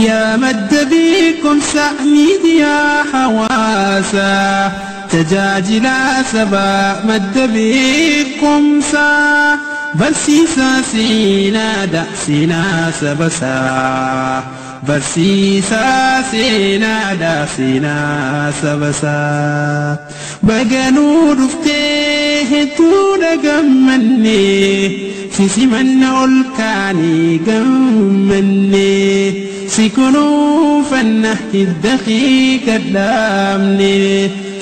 Yaa madda beekumsa miidiyaa hawaasaa, tajaajila sabaa madda beekumsaa, barsiisaa seenaadha seenaa sabasaa. Barsiisaa seenaadha seenaa sabasaa. Baganuu dhuftee hedduudha gammannee, sisimanna ol kaanii gammannee, si kunuunfanna hidda kee gadhaabne,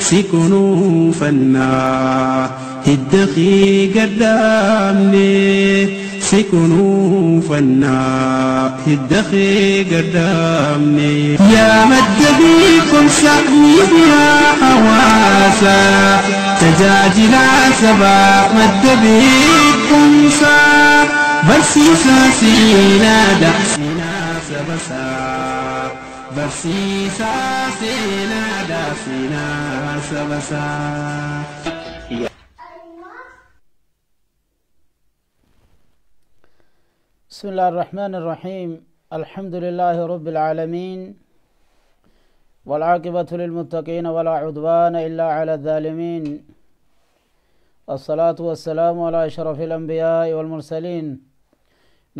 si kunuunfanna hidda kee gadhaabne, si kunuunfanna hidda kee gadhaabne. Yaa madda beekumsa miidiyaa hawaasaa, tajaajila sabaa madda beekumsaa, barsiisaa seenaadha seenaa sabasaa. Barsiisaa seenaadha seenaa sabasaa. بسم الله الرحمن الرحيم، الحمد لله رب العالمين، والعاقبة للمتقين، ولا عدوان إلا على الظالمين، الصلاة والسلام على أشرف الأنبياء والمرسلين،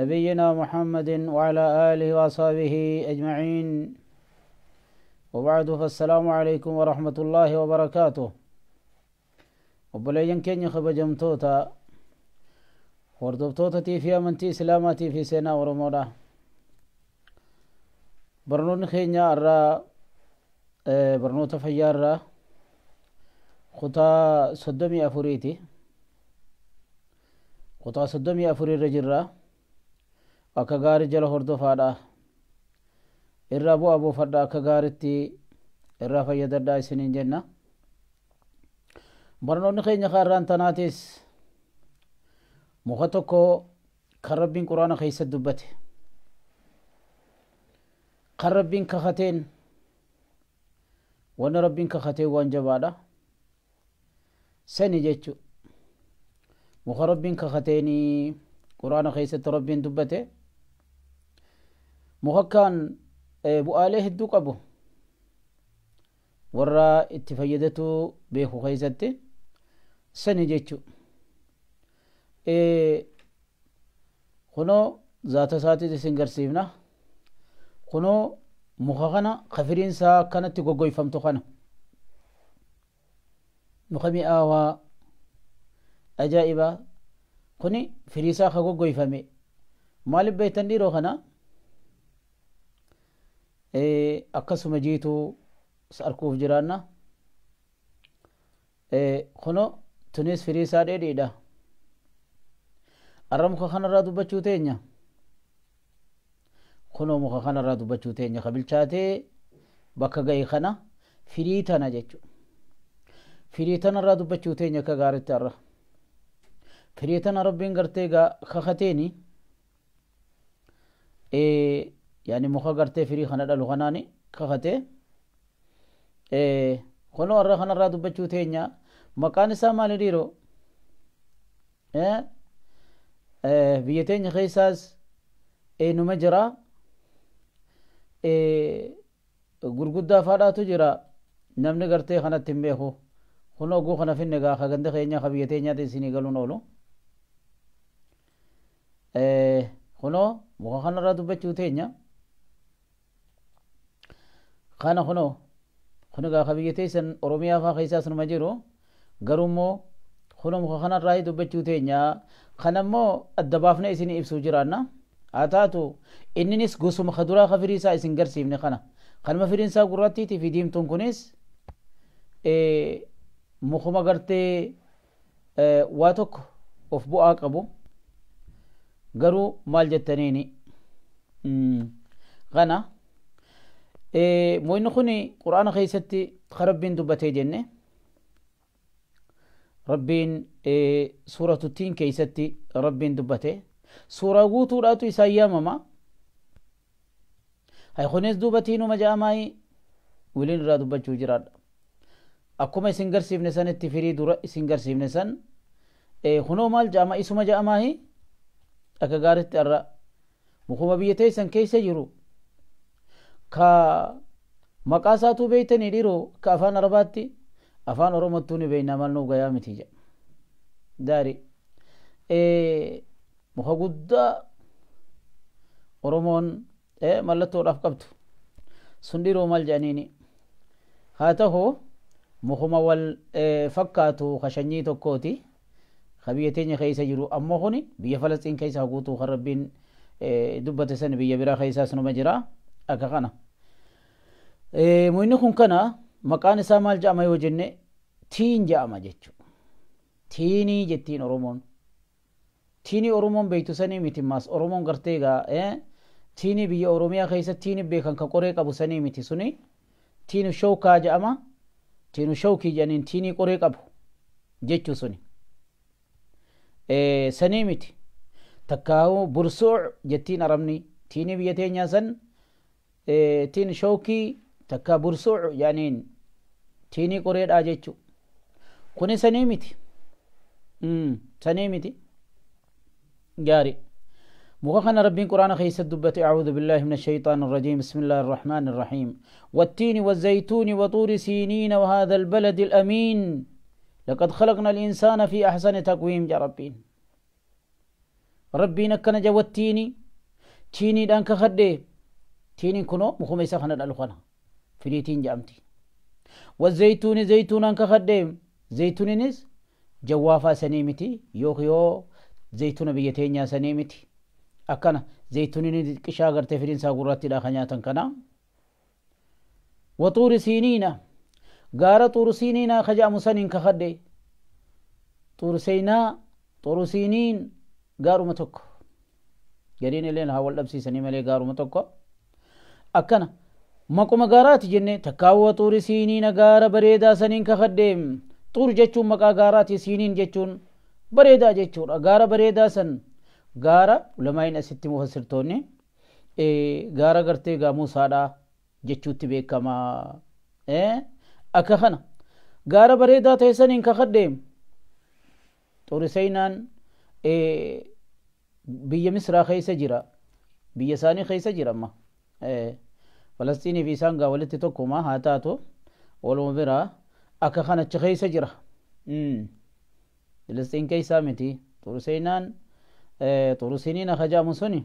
نبينا محمد وعلى آله وأصحابه أجمعين، وبعد، فالسلام عليكم ورحمة الله وبركاته. Obboleeyyan keenya kabajamtoota hordoftootatii fi amantii islaamaatii fi seenaa Oromoodha. Barnoonni keenya irraa barnoota fayyaa irraa kutaa 34ti. Kutaa 34 irra jirra. Akka gaarii jala hordofaadha. Irraa bu'aa buufadha, akka gaaritti irraa fayyadadhaa isiniin jenna. Barnoonni keenya kaarraan tanaatis muka tokko kan Rabbiin Quraana keessatti dubbate, kan Rabbiin kakateen. Wanni Rabbiin kakateen waan jabaadha sani jechu. Muka Rabbiin kakateenii Quraana keessatti Rabbiin dubbate, muka kaan bu'aalee hedduu qabu warra itti fayyadatu beeku keessatti sani jechu. Kunoo zaata isaatis isin garsiifna. Kunoo muka kana ka firiin isaa akkanatti goggoyfamtu kana, muka mi'aawaa ajaa'ibaa kuni firii isaa ka goggoyfame. Maaliif beektan dhiiroo kana akkasuma jiituu arguuf jiraanna. Kunoo tunis firii isaa dheedhiidha. Arra muka kanarraa dubbachuu teenya. Kunoo muka kanarraa dubbachuu teenya, ka bilchaatee bakka ga'e kana, firii tana jechu. Firii tanarraa dubbachuu teenya akka gaaritti arra. Firii tana Rabbiin gartee kakateeni, yaani muka gartee firii kana dhalu kanaani kakatee. Kunoo arra kanarraa dubbachuu teenya. Maqaan isaa maali dhiiroo? Biyya teenya keessaas eenyuma jira, gurguddaa faadhaatu jira, namni gartee kanatti hin beeku. Kun oguu kana finne gaa ka ganda keenya ka biyya teenyaatti isinii galuun oolu. Kunoo muka kanarraa dubbachuu teenya kana. Kunoo kun egaa ka biyya teessan Oromiyaa faa keessaas numa jiru, garuu immoo kunoo muka kanarraa dubbachuu teenya. Kanammoo adda baafnee isinii ibsuu jiraanna. Haa taatu, inninis gosuma kaduraa ka firii isaa isin garsiifne kana, kanuma firiin isaa gurraattiitii fi diimtuun kunis mukuma gartee waa tokko of bu'aa qabu. Garuu maal jettaniini kana moyni kun Quraana keessatti ka Rabbiin dubbatee jenne, Rabbiin suuratu Tiin keessatti Rabbiin dubbate. Suuraa guutuudhaatu isaan yaamama. Hay kunis duuba tiinuma ja'amaayi wiliin irraa dubbachuu jiraadha. Akkuma isin garsiifne sanitti, firii dura isin garsiifne san kunoo maal ja'ama, isuma ja'amaahi. Akka gaaritti arra mukuma biyya teessan keessa jiru. Ka maqaa isaatuu beeytanii dhiiroo ka afaan Arabaatti afaan Oromottuu ni beeyna maal nuuf gayaa miti jedha. Daari muka guddaa Oromoon mallattoodhaaf qabdu sun dhiiroo maal jedhaniini haa ta'u mukuma wal fakkaatu ka shanyii tokkooti ka biyya teenya keessa jiru ammoo kuni biyya Falasxiin keessa guutuu kan Rabbiin dubbate san biyya biraa keessaas numa jira akka kana. Mukni kun kana maqaan isaa maal jedhama yoo jenne tiin jedhama jechuudha. Tiinii jettiin Oromoon. Tiinii Oromoon beektu sanii miti maas Oromoon gartee egaa tiinii biyya Oromiyaa keessa tiinii beekan ka qoree qabu sanii miti suni tiinu shawkaa jedhama. Tiinu shawkii jedhaniin tiinii qoree qabu jechuu suni. Sanii miti. Takkaa'uu bursuuc jettiin Arabni tiinii biyya teenyaa san tiin shawkii takka bursuuc jedhaniin tiinii qoreedhaa jechuu. Kuni sanii miti. Sanii miti. Gaarii. Muka kana Rabbiin Quraana keessa dubbate أعوذ بالله من الشيطان الرجيم بسم الله الرحمن الرحيم والتين والزيتون وطور سينين وهذا البلد الأمين لقد خلقنا الإنسان في أحسن تقويم يا ربين ربين كان جوتيني تيني دان كخدي تيني كنو مخميسا خنا دالخنا فريتين جامتي والزيتون زيتون كخدي زيتونينس جوافا سنيمتي يوخيو زيتون بيتينيا سنيمتي akkana zaytuuniin qishaa gartee firiin isaa gurraattiidha kan nyaatan kana. Waxuuri siiniina gaara xuuru siiniina ka jedhamu saniin kakadhe xuuru seenaa xuuru siiniin gaaruma tokko gadiin illeen haa wal dhabsiisanii malee gaaruma tokko akkana maquma gaaraati jenne takkaawwa xuuri siiniina gaara bareedaa saniin kakadhe xuur jechuun maqaa gaaraati siiniin jechuun bareedaa jechuudha gaara bareedaa san gaara ulamaa'in asitti mufassirtoonni gaara gartee gaa Muusaadha jechuutti beekama. Akka kana gaara bareedaa ta'e saniin kakadhe xuuri seenaan biyya Misraa keessa jira biyya isaanii keessa jira amma Falasxiinii fi isaan gaa walitti tokkuma haa taatu waluma biraa akka kana achi keessa jira. Filisxiin keessaa miti xuuri seenaan xuuru siniina ka jedhamu suni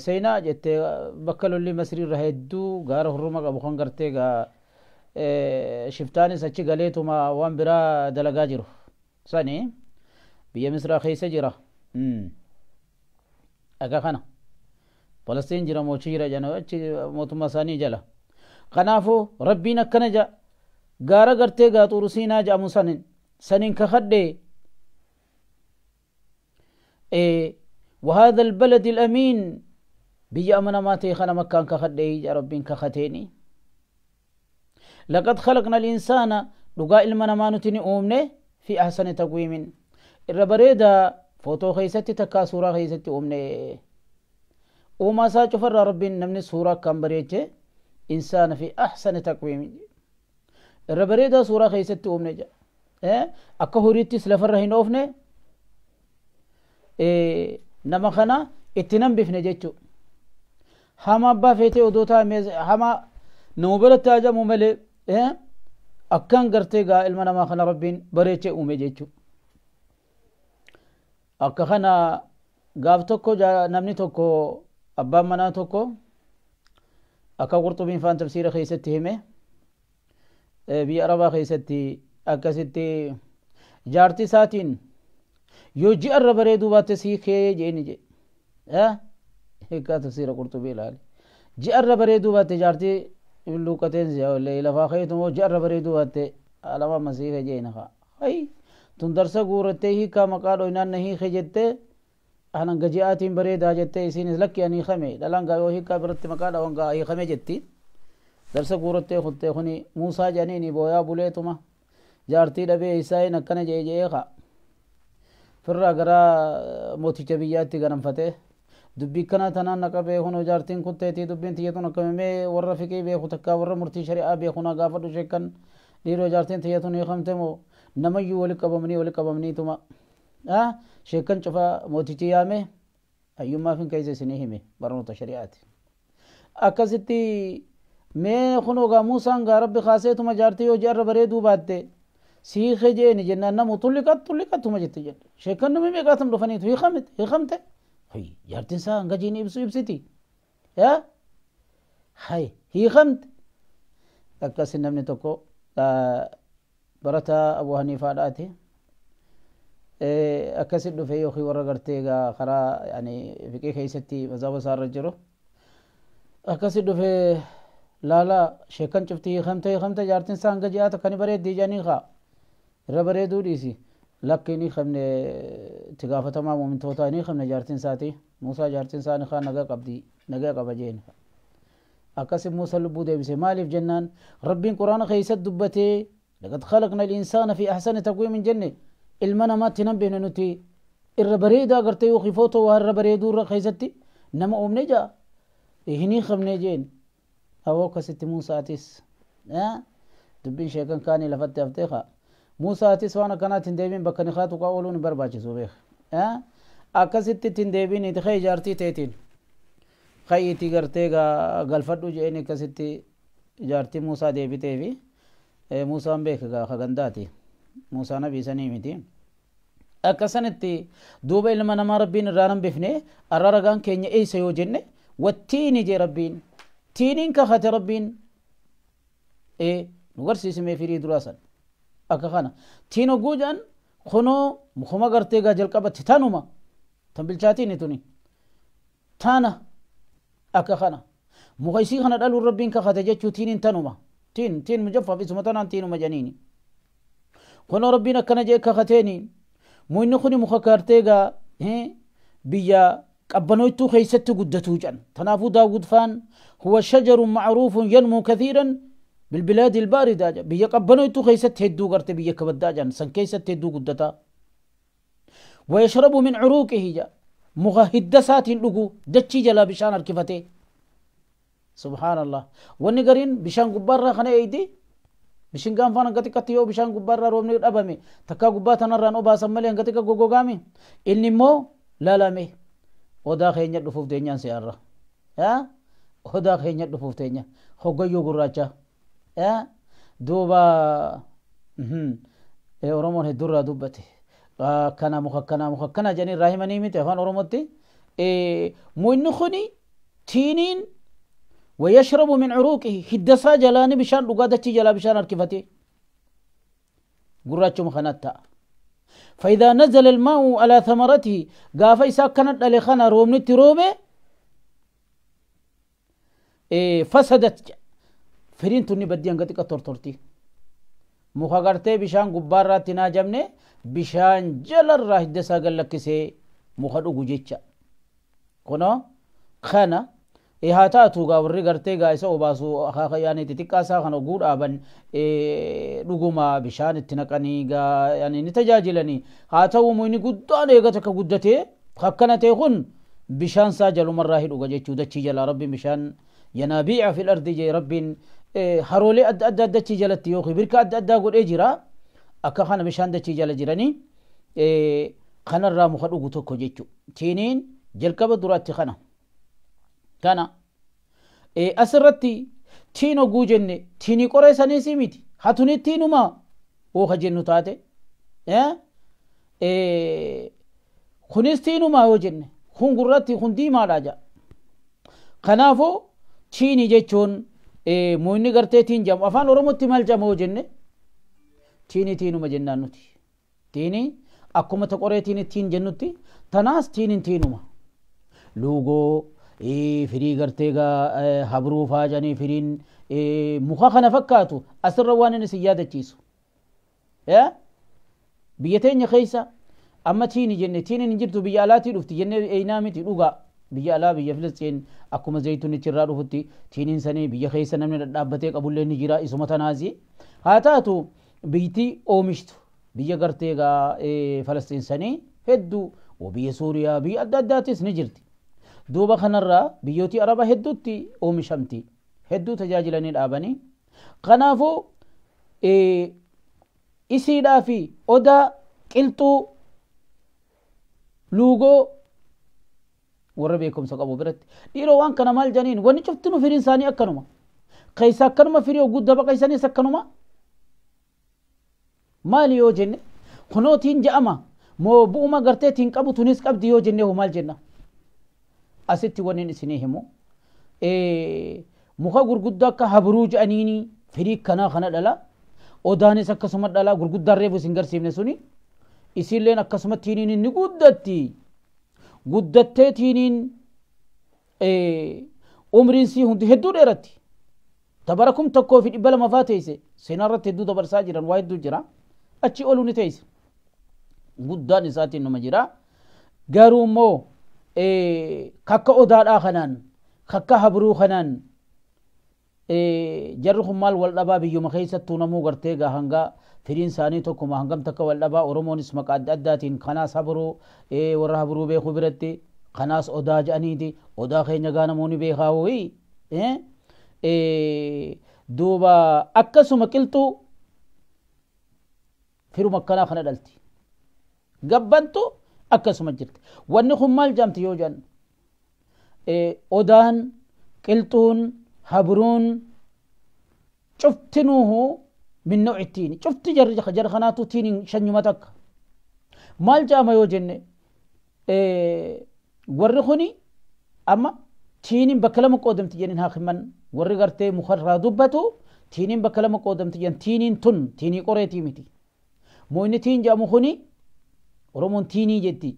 seenaa jettee bakka lolli Masrii irra hedduu gaara hurruma qabu kan gartee gaa shiftaanis achi galeetuma waan biraa dalagaa jiru sani biyya Misraa keessa jira. Akka kana Falastiin jira moochi jira jedhan achi mootummaa isaanii jala. Kanaafuu Rabbiin akkana jedha gaara gartee gaa xuuru siinaa jedhamu saniin kakadhee وهذا البلد الأمين بيا أمنا ما تيخنا مكان كخدي يا ربين كختيني لقد خلقنا الإنسان لقاء المنا ما نتني أمنه في أحسن تقويم الربريدا فوتو خيستي تكا سورة خيستي أمنه وما ساچفر ربين نمني سورة كم بريتة إنسان في أحسن تقويم الربريدا سورة خيستي أمنه جا أكا هوريتي سلفر رهين أوفنه nama kana itti nan bifne jechu hama abbaa feetee odoo taa'ame hama nama biratti hajamu malee akkaan gartee gaa ilma namaa kana Rabbiin bareechee uume jechu. Akka kana gaaf tokko namni tokko abbaan manaa tokko akka Qurxubiin faan tafsiira keessatti hime biyya Arabaa keessatti akkasitti jaartii isaatiin yoo ji'arra bareeduu baatte sii kee jeeni jedhe hiikkaa tafsiira Qurxubii ilaali ji'arra bareeduu baatte jaartii luuqateen siyaa lafaa keetumoo ji'arra bareeduu baatte alama masii kee jeeni haa hay tun darsa guurattee hiikkaa maqaa dhoynaan na hiike jettee anan gaji'aatiin bareedaa jettee isiinis lakki ani hiikame dhalaan gaa yoo hiikkaa biratti maqaa dhawan gaa hiikame jetti darsa guurattee kuttee kuni Muusaa jedhaniini booyaa buleetuma jaartii dhabee isaayin akkana jee jee kaa firraa gara mooticha biyyaatti ganamfatee dubbii kana tanaan na qabee kunoo jaartiin kutteetii dubbiin tiyyatuun akkamimee warra fiqii beeku takkaa warra murtii shari'aa beeku na gaafadhu sheekkan dhiiroo jaartiin tiyyatuun hiikamte moo namayyuu wali qabamniituma sheekkan cufa mootichi yaame hayyummaaf hin keessa isinii hime barnoota shari'aati. Akkasitti mee kunoo gaa Muusaan gaa Rabbi kaaseetuma jaartii yoo ji'arra bareeduu baatte siikee jeeni jennaan namu tulliqat tulliqatuma jette jedhe. Sheekkan namni meeqaatam dhufaniitu hiikamte hiikamte. Hay jaartiin isaa hanga jiini ibsu ibsiti. Yaa hay hiikamte. Akkasi namni tokko barataa Abu Haniifaadhaati. Akkasi dhufe yookiin warra gartee gaa karaa yani fiqee keessatti mazaaba isaarra jiru. Akkasi dhufe laala sheekkan cufti hiikamte hiikamte jaartiin isaa hanga ji'aa takka ni bareeddii jedhanii kaa irra bareeduu dhiisi. Lakki ni hiikamne itti gaafatamaa muumintootaa ni hiikamne jaartiin isaati. Muusaa jaartiin isaa ni kaa nagaa qabdi nagaa qaba jeen. Akkasi Muusaa lubbuu deebise maaliif jennaan Rabbiin Quraana keessatti dubbatee laqad khalaqna al-insaana fi ahsani taqwiimin jenne ilma namaatti nan beekne nuti irra bareedaa gartee yookiin footoo waa irra bareeduu irra keessatti nama uumne ja'a hin hiikamne jeen. Awoo akkasitti Muusaatis dubbiin sheekan kaanii lafatti haftee kaa Muusaatis waan akkanaatti hin deebiin bakka ni kaatu kaa ooluun hin barbaachisu beek. Akkasitti ittiin deebiin itti ka'e jaartii teetiin ka'iitii gartee galfadhu jeen akkasitti jaartii Muusaa deebitee fi Muusaan beeka gaa kagandaati. Muusaa nabii sanii miti. Akkasanitti duuba ilma namaa Rabbiin irraa nan bifne arra ragaan keenya eessa yoo jenne wattiini jee Rabbiin tiiniin kakate Rabbiin nu garsiisimee firii duraa san akka kana tiin hogguu jedhan kunoo mukuma gartee gaa jalqabatti tanuma tan bilchaatiin tuni tana akka kana muka isii kana dhaluun Rabbiin kakate jechuu tiiniin tanuma tiin tiin mujaffaaf isuma tanaan tiinuma janiini kunoo Rabbiin akkana jee kakateeni mukni kuni muka gartee gaa biyya qabbanooytuu keessatti guddatuu jedhan. Tanaafuu Daawud faan huwa shajarun macruufun yanmuu kathiiran bilbilaadi ilbaaridaa jedhan. Biyya qabbanooytuu keessatti hedduu garte biyya kabaddaa jedhan san keessatti hedduu guddataa. Wayashrabu min curuuqihi jedha. Muka hidda isaatiin dhugu dachii jalaa bishaan harkifatee. Subhaanallah. Wanni gariin bishaan gubbaarraa kana eeydi bishin gaanfaan hanga xiqqatti yoo bishaan gubbaarraa roobni dhabame takkaa gubbaa tanarraan obaasan malee hanga xiqqa goggogaame inni immoo laalame odaa keenya dhufuuf teenyaan si'aarra. Odaa keenya dhufuuf teenya hoggayyoo gurraacha. Duuba Oromoon hedduurraa dubbate. Akkana muka akkana muka akkana jedhanii irraa himanii miti afaan Oromootti. Mukni kuni tiiniin ويشرب من عروقه هدسا جلاني بشان رقادتي جلا بشان أركفتي قراتشم خناتا فإذا نزل الماء على ثمرته قافا إسا كانت لخنا رومنتي رومي فسدت فرين تني بديان قتك تورتورتي مخاغرتي بشان قبارات ناجمني بشان جلر راه هدسا قال لك سي مخدو جيتشا كنا خانا haa taatu gaa warri gartee gaa isa obaasu akaaka yaani xixiqqaa isaa kana oguu dhaaban dhuguma bishaan itti naqanii gaa yaani ni tajaajilanii haa ta'u mukni guddaan eega takka guddatee akkana ta'e kun bishaan isaa jalumarraa hidhuga jechuu dachii jalaa Rabbiin bishaan yanaabiica fil ardi jee Rabbiin haroolee adda addaa dachii jalatti yookiin birka adda addaa godhee jira akka kana bishaan dachii jala jiranii kanarraa muka dhugu tokko jechuu tiiniin jalqaba duraatti kana. Kana asirratti tiin hogguu jenne tiinii qoree saniis miti hatuni tiinuma oo jennu taate kunis tiinuma yoo jenne kun gurratti kun diimaadha jedha. Kanaafuu tiinii jechuun mukni gartee tiin jedhamu afaan Oromootti maal jedhama yoo jenne tiinii tiinuma jennaan nuti tiinii akkuma ta qoree tiinii tiin jennutti tanaas tiiniin tiinuma luugoo firii gartee gaa habruu faa jedhanii firiin muka kana fakkaatu asirra waan inni si yaadachiisu. Biyya teenya keessa amma tiini jenne tiiniin hin jirtu biyya alaatii dhufti jennee eenaa miti dhugaa biyya alaa biyya Filisxiin akkuma zayituun irraa dhufutti tiiniin sanii biyya keessa namni dhadhaabbatee qabullee ni jira isuma tanaasi. Haa taatu biyyatti oomishtu biyya gartee gaa Falasxiin sanii hedduu biyya Suuriyaa biyya adda addaatis ni jirti. Duuba kanarraa biyyooti Arabaa hedduutti oomishamti. Hedduu tajaajilanii dhaabanii. Kanaafuu isiidhaa fi odaa qilxuu luugoo Warra beekumsa qabu biratti dhiiroo waan kana maal janiin wanni cuftinu firiin isaanii akkanuma keessa akkanuma firii guddaa baqaysaniis akkanuma maali yoo jenne kunootiin je'ama moo bu'uma gartee tiin qabu tunis qabdi yoo jenne hoo maal jenna asitti wanni isinii himu muka gurguddaa akka habruu je'aniini firii kanaa kana dhala odaanis akkasuma dhala gurguddaan reefu isin garsiifne suni isilleen akkasuma tiiniin inni guddatti guddattee tiiniin umriin sii hundi hedduu dheeratti dabara 1200 faa teeyse seenaa irratti hedduu dabarsaa jiran waa hedduu jira achi oluu ni teeyse guddaan isaatiin numa jira garuu immoo kakka odaadhaa kanaan kakka habruu kanaan jarri kun maal wal dhabaa biyyuma keessattuu namuu gartee gaa hanga firiin isaanii tokkuma hangam takka wal dhabaa Oromoonis maqaa adda addaatiin kanaas habruu warra habruu beekuu biratti kanaas odaa jedhaniiti odaa keenya gaa namoonni beekaa hoyi duuba akkasuma qilxuu firuma akkanaa kana dhalti gabbantu akkasuma jirti wanni kun maal jedhamti yoo jedhan odaan qilxuun habruun cuftinuuhu min nawci tiini cufti jarri kanaatu tiiniin shanyuma takka maal jedhama yoo jenne warri kuni amma tiiniin bakka lama qoodamti jedhin haakiman warri gartee mukarraa dubbatu tiiniin bakka lama qoodamti jedhan tiiniin tun tiinii qoreetii miti moyni tiin jedhamu kuni Oromoon tiinii jetti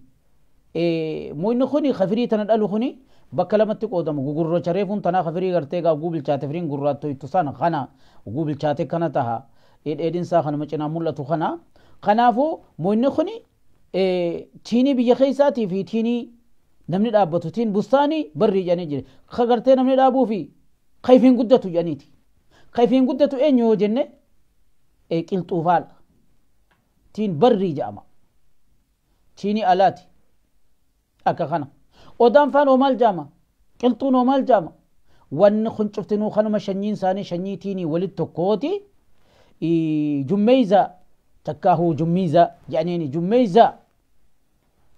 moyni kuni kafirii tana dhalu kuni bakka lamatti qoodamu gugurroocha reefuun tanaa kafirii gartee gaa bilchaate firiin gurraattoytu sana kana bilchaate kana taha dheedhinsaa kanuma cinaa mul'atu kana kanaafuu moyni kuni tiinii biyya keessaatii fi tiinii namni dhaabbatu tiin bustaanii barrii jedhanii jira ka gartee namni dhaabuu fi kayfiin guddatu jedhaniiti kayfiin guddatu eenyu yoo jenne qilxuufaadha tiin barrii jedhama tiinii alaati akka kana odaan faan oo maal jedhama qilxuun oo maal jedhama wanni kun cuftinuu kanuma shanyiin isaanii shanyii tiinii walitti tokkooti jummeeyza takkaahuu jummiiza jedhaniini jummeeyza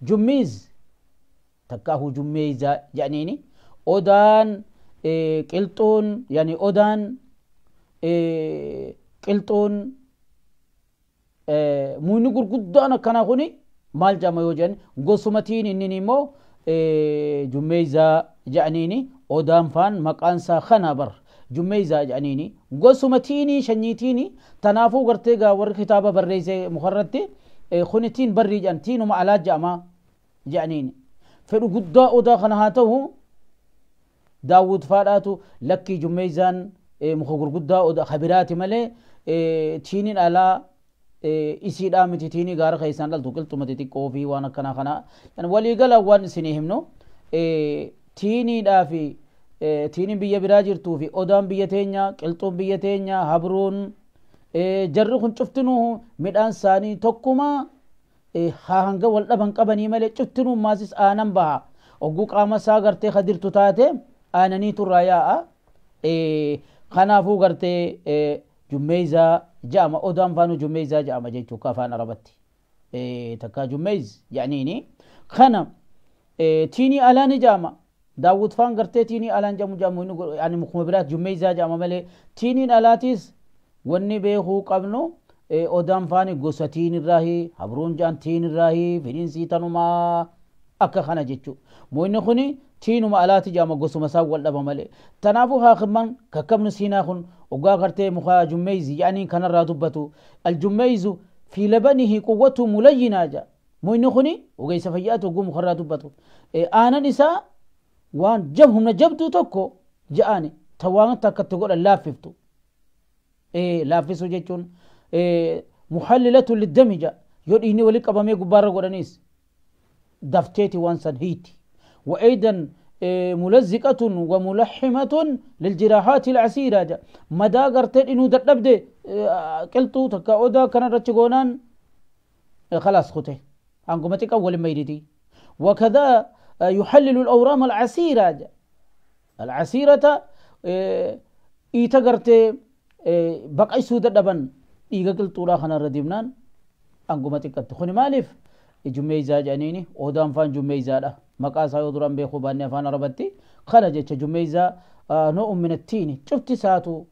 jummiiz takkaahuu jummeeyza jedhaniini odaan qilxuun yani odaan qilxuun muyni gurguddaan akkanaa kuni maal jedhama yoo jedhan gosuma tiin inni immoo jummeeyzaa jedhaniini odaan faan maqaan isaa kana bar jummeeyzaa jedhaniini gosuma tiinii shanyii tiinii tanaafuu gartee gaa warri kitaaba barreesse mukarratti kuni tiin barrii jedhan tiinuma alaa jedhama jedhaniini fedhu guddaa odaa kana haa ta'u daawwud faadhaatu lakkii jummeeyzaan muka gurguddaa odaa kabiraati malee tiiniin alaa isiidhaa miti tiinii gaara keessaan dhaltu qilxuma xixiqqoo fi waan akkanaa kana waliigala waan isinii himnu tiiniidhaa fi tiiniin biyya biraa jirtuu fi odaan biyya teenya qilxuun biyya teenya habruun jarri kun cuftinuu midhaan isaanii tokkuma haa hanga wal dhaban qabanii malee cuftinuu maasis aanan baha ogguu qaama isaa gartee kadirtu taate aananii turraa yaa'a kanaafuu gartee jummeeyzaa jedhama odaan faanuu jummeeyzaa jedhama jechuu akka afaan arabatti takkaa jummeeyz jedhaniini kana tiinii alaa ni jedhama daawwud faan gartee tiinii alaan jedhamu jedhamu yani mukuma biraat jummeeyzaa jedhama malee tiiniin alaatiis wanni beekuu qabnu odaan faani gosa tiin irraahi habruun jedhan tiin irraahi firiinsii tanumaa akka kana jechuu moyni kuni tiinuma alaati jedhama gosuma isaa wal dhaba malee tanaafuu haakimman kakkabnu siinaa kun ogaa gartee muka jummeeyzi jedhaniin kanarraa dubbatu aljummeeyzu fi labanihi quwwatu mulayyinaa jedha moyni kuni ogeessa fayyaatu oguu mukarraa dubbatu aanan isaa waan jab humna jabduu tokko je'ani ta waan takkatti godhan laaffiftu laaffisuu jechuun muhallilatu liddami jedha yoo dhiigni walitti qabamee gubbaarra godhaniis dafteeti waan san hiiti وأيضا ملزقة وملحمة للجراحات العسيرة مدى قرتين إنو دردبدي قلتو تكا أودا كان رتشغونان خلاص خطي عنكمتك أول ما يريدي وكذا يحلل الأورام العسيرة العسيرة إيتا قرتي بقى سودة دبن إيغا قلتو لا خنا رديمنان عنكمتك تخوني مالف جميزة جانيني أودان فان جميزة. Maqaa isaa yoo duraan beekuu baanne afaan Arabatti kana jecha jummeeyzaa no'u min attiini cufti isaatu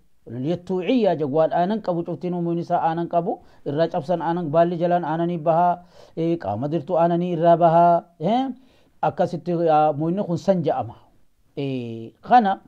yattuuciyyaa jedhu waan aanan qabu cuftiin umuun isaa aanan qabu irraa cabsan aanan baalli jalaan aananii bahaa qaama dirtuu aananii irraa bahaa akkasitti muyni kun san je'ama. Kana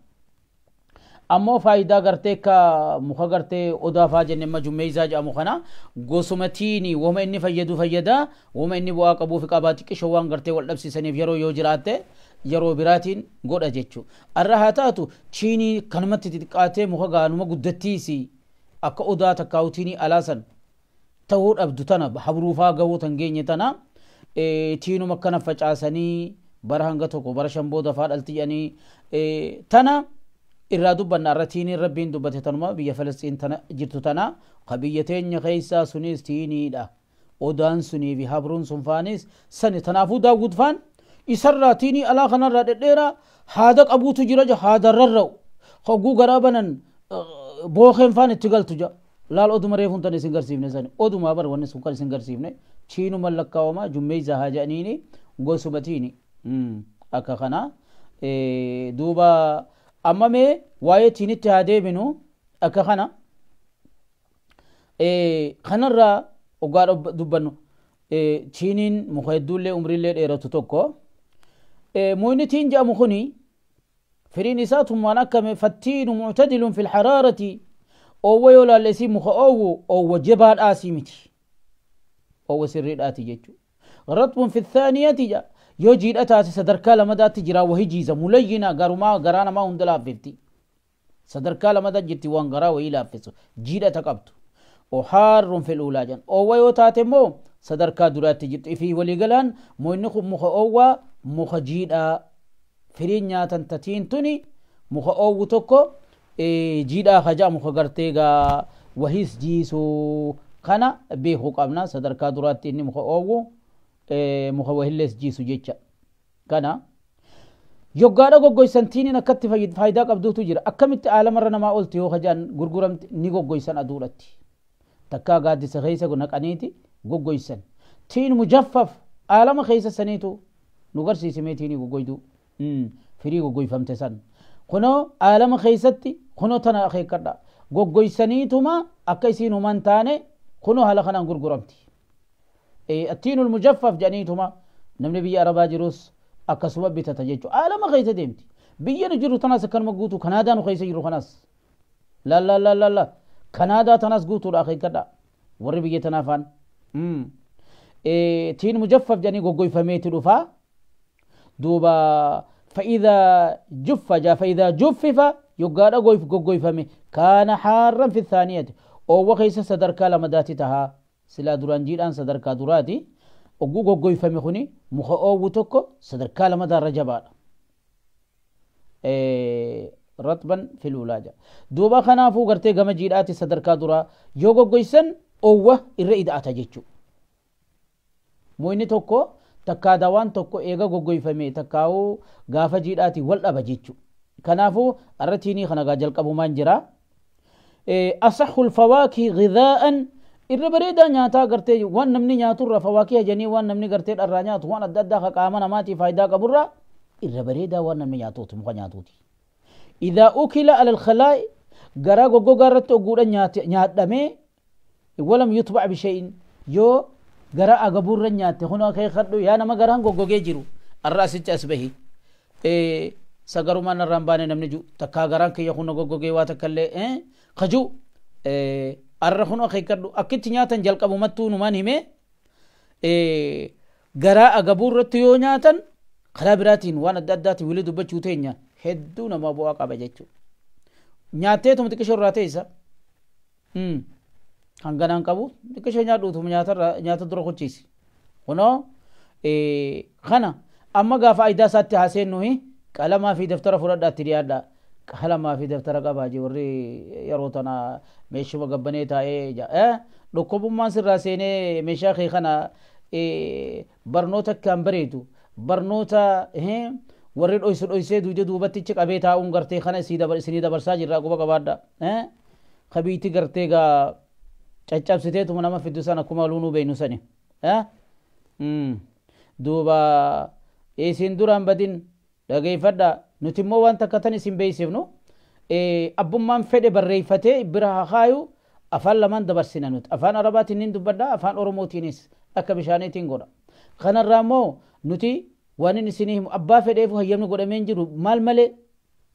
ammoo faayidaa gartee ka muka gartee odaa faa jenne amma jummeeyzaa jedhamu kana gosuma tiini wama inni fayyadu fayyada wama inni bu'aa qabuu fi qabaa xiqqishoo waan gartee wal dhabsiisaniif yeroo yoo jiraatte yeroo biraatiin godha jechuu. Arra haa taatu tiinii kanumatti xixiqqaatee muka gaanuma guddattiisi akka odaa takkaa'u tiinii alaasan ta'uu dhabdu tana habruufaa gahuu tan geenye tana tiinuma akkana facaasanii bara hanga tokko bara shan booda faa dhalti jedhanii tana irraa dubbanna. Arra tiiniin Rabbiin dubbate tanuma biyya Falastiin tana jirtu tana ka biyya teenya keessaa sunis tiiniidha. Odaan sunii fi habruun sun faanis sani. Tanaafuu Daawud faan isarraa tiinii alaa kanarraa dhedheeraa haada qabuutu jira ja haada rarra'u hogguu garaa banan bookeen faan itti galtu ja laal oduma reefuun tan isin garsiifne sani odumaa bar wanni sun kan isin garsiifne chiinuma lakkaawama jummeeyza haa jedhaniini gosuma tiini akka kana. Duuba amma mee waa'ee tiinitti haa deebinu akka kana kanarraa ogaa dubbannu tiiniin muka hedduullee umriillee dheeratu tokko muyni tiin jedhamu kuni firiin isaa tummaan akkame fattiinu muctadilun fi lharaarati oowwa yoo laalle isii muka oowwu oowwa jabaadhaasii miti oowwa sirriidhaati jechuu. Ratbun fi thaaniyati ja yoo jiidha taate sadarkaa lamadaatti jira wahi jiisa mulayyina garumaa garaa namaa hunda laaffifti sadarkaa lamada jirti waan garaa wahii laaffisu jiidhata qabdu ohaarrun fil uulaa jan oowwa yoo taate immoo sadarkaa duraatti jirti fi waliigalaan moyni kun muka oowwaa muka jiidhaa firiin nyaatan tatiin tuni muka oowwu tokko jiidhaa kaja muka gartee gaa wahiis jiisuu kana beekuu qabna sadarkaa duraatti inni muka oowwu muka wahillees jiisu jecha. Kana yoggaadha goggoysan tiiniin akkatti faayidaa qabduutu jira. Akkamitti aalamarra namaa olti yoo kajaan gurguramti ni goggoysan aduudhatti takkaa gaaddisa keessa naqaniiti goggoysan tiin mujaffaf aalama keessa saniitu nu garsiisimee tiinii goggoydu firii goggoyfamte san kunoo aalama keessatti kunoo tana akeekkadha goggoysaniituma akka isiin human taane kunoo haala kanaan gurguramti. Attiinul mujaffaf jedhaniituma namni biyya Arabaa jirus akkasuma bitata jechuudha. Aalama keessa deemti. Biyya nu jiru tanaas akkanuma guutuu Kanaadaa nu keessa jiru kanas la la la la la Kanaadaa tanaas guutuudha akeekkadha warri biyya tanaa faan. Tiin mujaffaf jedhanii goggoyfameeti dhufaa. Duuba فإذا جف جا فإذا جفف يقال goggoyfame كان حارا في الثانية أو وخيس sadarkaa lamadaati tahaa silaa duraan jiidhaan sadarkaa duraati ogguu goggoyfame kuni muka oowwu tokko sadarkaa lamadaarra jabaadha. Ratban fil uulaa jedha. Duuba kanaafuu gartee gama jiidhaati sadarkaa duraa yoo goggoysan oowwa irra ida'ata jechuudha. Muyni tokko takkaa dawaan tokko eega goggoyfame takkaa'uu gaafa jiidhaati wal dhaba jechuudha. Kanaafuu arra tiinii kana gaa jalqabumaan jira. Asahhu lfawaakii ghidaa'an irra bareedaa nyaataa gartee waan namni nyaaturra fawaakii hajanii waan namni gartee dharraa nyaatu waan adda addaa ka qaama namaatiif faayidaa qaburra irra bareedaa waan namni nyaatuuti muka nyaatuuti. Idaa ukila alal khalaa'i garaa goggogaa irratti ogguudha nyaadhamee walam yutbac bishay'in yoo gara agabuurra nyaatte kunoo akeekadhu yaa nama garaan goggogee jiru arra asitti as bahi sagarumaan irraan baane namni ju takkaa garaan kiyya kun goggogee waa takka illee kaju arra kun akeekadhu akkitti nyaatan jalqabumattuu numaan himee garaa agabuurratti yoo nyaatan karaa biraatiin waan adda addaatiin wilii dubbachuu teenya hedduu nama bu'aa qaba jechuudha. Nyaatteetuma xiqqishoo irraa teessa. Hanganaan qabu xiqqishoo nyaadhuutuma nyaata dura kuchiisi. Kunoo kana amma gaafa faayidaa isaatti haaseennuhi qalamaa fi daftara fudhadhaatti dhiyaadha. Qalamaa fi daftara qabaa jee warri yeroo tana meeshuma gabbanee taa'ee dhukkubummaan sirraa seenee meeshaa kee kana barnoota akkaan bareedu barnoota warri dhoysu dhoysee duude duubattichi qabee taa'uun gartee kana isinii dabarsaa jirraa quba qabaadha. Kabiitti gartee gaa caccabsiteetuma nama fiddu sana akkuma luunuu beeynu sani. Duuba Isin duraan badin dhageeffadha. Nuti immoo waan takka tan isin beeksifnu, abbummaan fedhe barreeffatee bira haa kaayu, afaan lamaan dabarsina nuti. Afaan Arabaatiin nin dubbadha, afaan Oromootiinis akka bishaaniitiin godha. Kanarraa immoo nuti waan inni isinii himu, abbaa fedheef hayyamni godhamee hin jiru, maal malee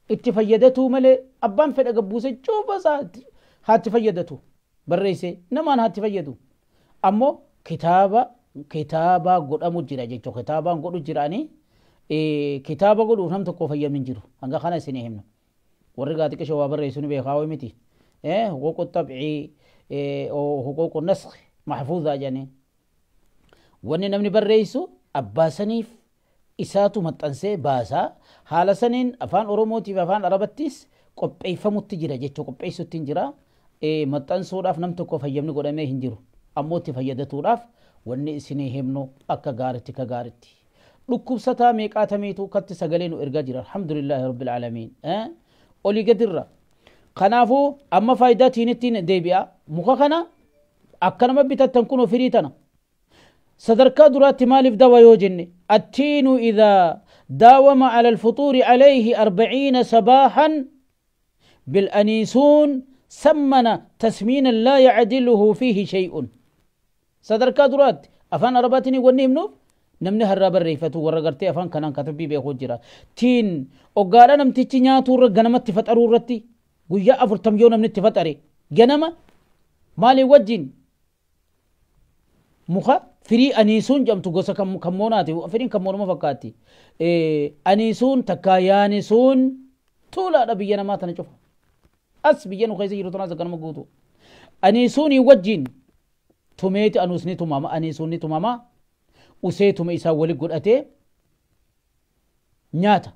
itti fayyadatuu malee, abbaan fedhe gabbuuse cuuba isaa haatti fayyadatu, barreessee namaan haatti fayyadu. Ammoo kitaaba godhamu jira jechuudha. Kitaabaan godhu jiraanii kitaaba godhuuf nam tokko fayyamni hin jiru. Hanga kana isinii himna. Warri gaaxiqisha waa barreessu ni beekaa wayi miti. Huquuqu xabcii, huquuqu naskhi mahfuuzaa jedhanii. Wanni namni barreessu abbaa saniif isaatu maxxansee baasaa. Haala saniin afaan Oromootiif afaan Arabattis qopheeffamutti jira jechuudha. Qopheessutti hin jira. Maxxansuudhaaf nam tokko fayyamni godhamee hin jiru. Ammoo itti fayyadatuudhaaf wanni isinii himnu akka gaaritti ka gaaritti. Dhukkubsataa meeqaatamiitu katti sagalee nu ergaa jira. Alhamdulillaahi rabbil aalamiin. Olii gadirra. Kanaafuu amma faayidaa tiinittiin deebi'a. Muka kana akka nama bitattan kun firii tana. Sadarkaa duraatti maaliif dawa yoo jenne, attiinu idaa daawama ala alfutuuri alayhi 40 sabaahan bilaniisuun sammana tasmiinan laa yacdiluhu fiihi shay'un. Sadarkaa duraatti afaan Arabaatiin wanni himnuuf, namni har'aa barreeffatu warra gartee afaan kanaan katabbii beekuu jira. Tiin oggaadha namtichi nyaatuu irra ganamatti faxaruu irratti guyyaa 40 yoo namni itti faxare, ganama maaliin wajjin? Muka firii aniisuun jedhamtu, gosa kamoonaati. Firiin kamoonuma fakkaatti. Aniisuun takkaa yaanisuun tuulaadha biyya namaa tana cufa. As biyya nu keessa jiru tanaas akkanuma guutu. Aniisuunii wajjin tumeeti, anuus ni tumama, aniisuun ni tumama, useetuma isaa wali godhatee nyaata.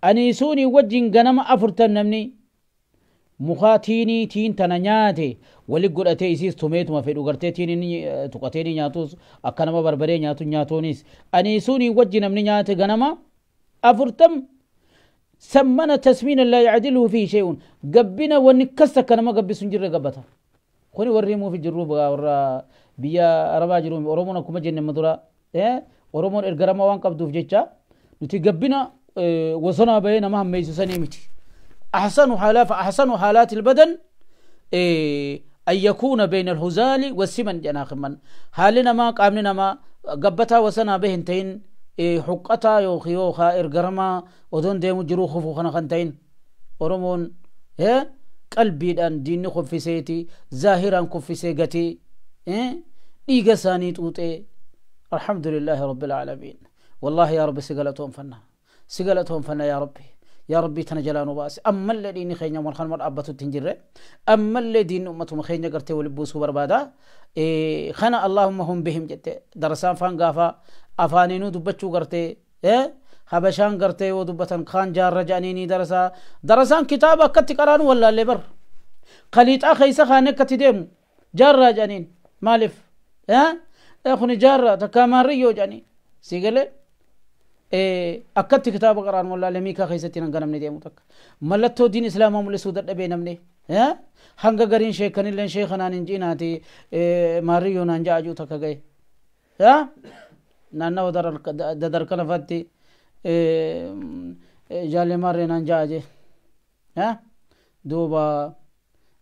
Aniisuunii wajjin ganama 40 namni mukaa tiinii tiin tana nyaate, wali godhatee isiis tumeetuma fedhu gartee tiiniin tuqatee ni nyaatus, akka nama barbaree nyaatu nyaatuunis, aniisuunii wajji namni nyaate ganama 40, sammana tasmiina laa yacdiluhu fiihi shay'un, gabbina wanni kas takka nama gabbisu hin jirre gabbata. Kuni warri himuufi jirru warra biyya Arabaa jiru. Oromoon akkuma jenne dura, Oromoon ergarama waan qabduuf jecha nuti gabbina wasonaa bahee nama hammeessu sanii miti. أحسن حالات، فأحسن حالات البدن أن يكون بين الهزال والسمن جناخ من حالنا ما قامنا ما قبتا وسنا بهنتين حقتا يوخي يوخا إرقرما ودون ديمو جرو خفو خنا خنتين. أورمون qalbiidhaan diinni koffiseeti, zaahiraan koffisee gatee dhiiga isaanii xuuxee. Alhamdulillaahi rabbil aalamiin. Wallaahi yaa Rabbi, si galatoonfanna, si galatoonfanna yaa Rabbi, yaa Rabbii tana jalaa nu baase. Ammallee diinni keenya wal kanuma dhaabbatutti hin jirre. Ammallee diinni ummatuma keenya gartee wali buusuu barbaada. Kana Allahumma hum bihim jette darasaan faan gaafa afaaniinuu dubbachuu gartee habashaan gartee yoo dubbatan kaan jaarra jedhanii darasaa. Darasaan kitaaba akkatti qaraanu wallaallee bar qaliixaa keessa kaane akkatti deemu jaarraa jedhaniin. Maaliif kuni jaarraa takkaa maarriyyoo jedhanii si galee akkatti kitaaba qaraan wallaalee miikaa keessatti hanga namni deemu takka mallattoo diin islaamaa mul'isuu dadhabee, namni hanga gariin sheekanilleen sheekanaan hin ciinaati maarriyyoo naan ja'ajuu takka ga'e. Naannawa dadarka lafatti jaalle maarree naan ja'aje. Duuba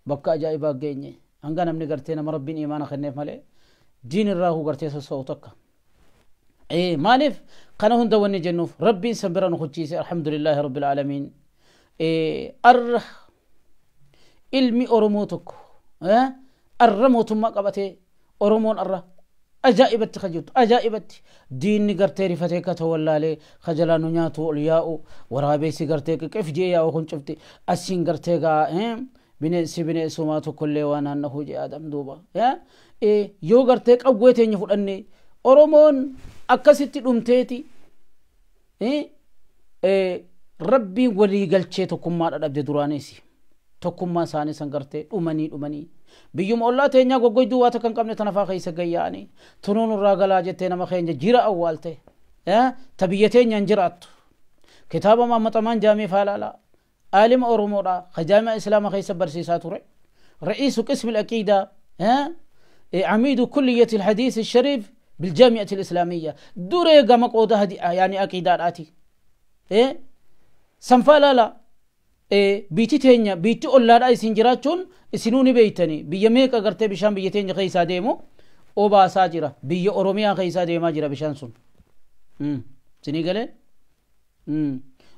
bakka ajaa'ibaa geenye, hanga namni gartee nama Rabbiin imaana kenneef malee diin irraa hu gartee sossoo'u takka. Maaliif kana hunda wanni jennuuf, Rabbiin san bira nu kuchiise. Alhamdulillaahi rabbil aalamiin. Arra ilmi Oromoo tokko arra mootummaa qabatee, Oromoon arra ajaa'ibatti ka jirtu, ajaa'ibatti diinni gartee rifatee ka tawallaalee ka jalaa nu nyaatu ol yaa'u, waraabeessi gartee qiqif jee yaa'u kun cufti asiin gartee gaa bineensi bineensumaa tokkollee waan naannahuu jee Adam. Duuba yoo gartee qawwee teenya fudhanne, Oromoon akkasitti dhumteeti Rabbiin walii galchee tokkummaa dhadhabde. Duraanis tokkummaa isaanii san gartee dhumanii dhumanii biyyuma ollaa teenyaa goggoyduu waa takka hin qabne tana faa keessa gayyaa'anii tunuun irraa galaa jettee nama keenya jira awwaalte ta biyya teenyaan jiraattu. Kitaaba Maammaxamaan Jaamii faalaalaa, aalima Oromoodha, ka jaami'a Islaama keessa barsiisaa ture, ra'iisu qismi al-aqiidaa, عميد كلية الحديث الشريف بالجامعة الإسلامية دري قام قوده يعني أكيداتي إيه سنفالا لا إيه بيتي تينيا بيتي أولا رأي سنجراتون سنوني بيتني بيميك أغرتي بشان بيتين خيسا ديمو أوبا ساجرة بي أوروميا خيسا ديما جرا بشان سن سني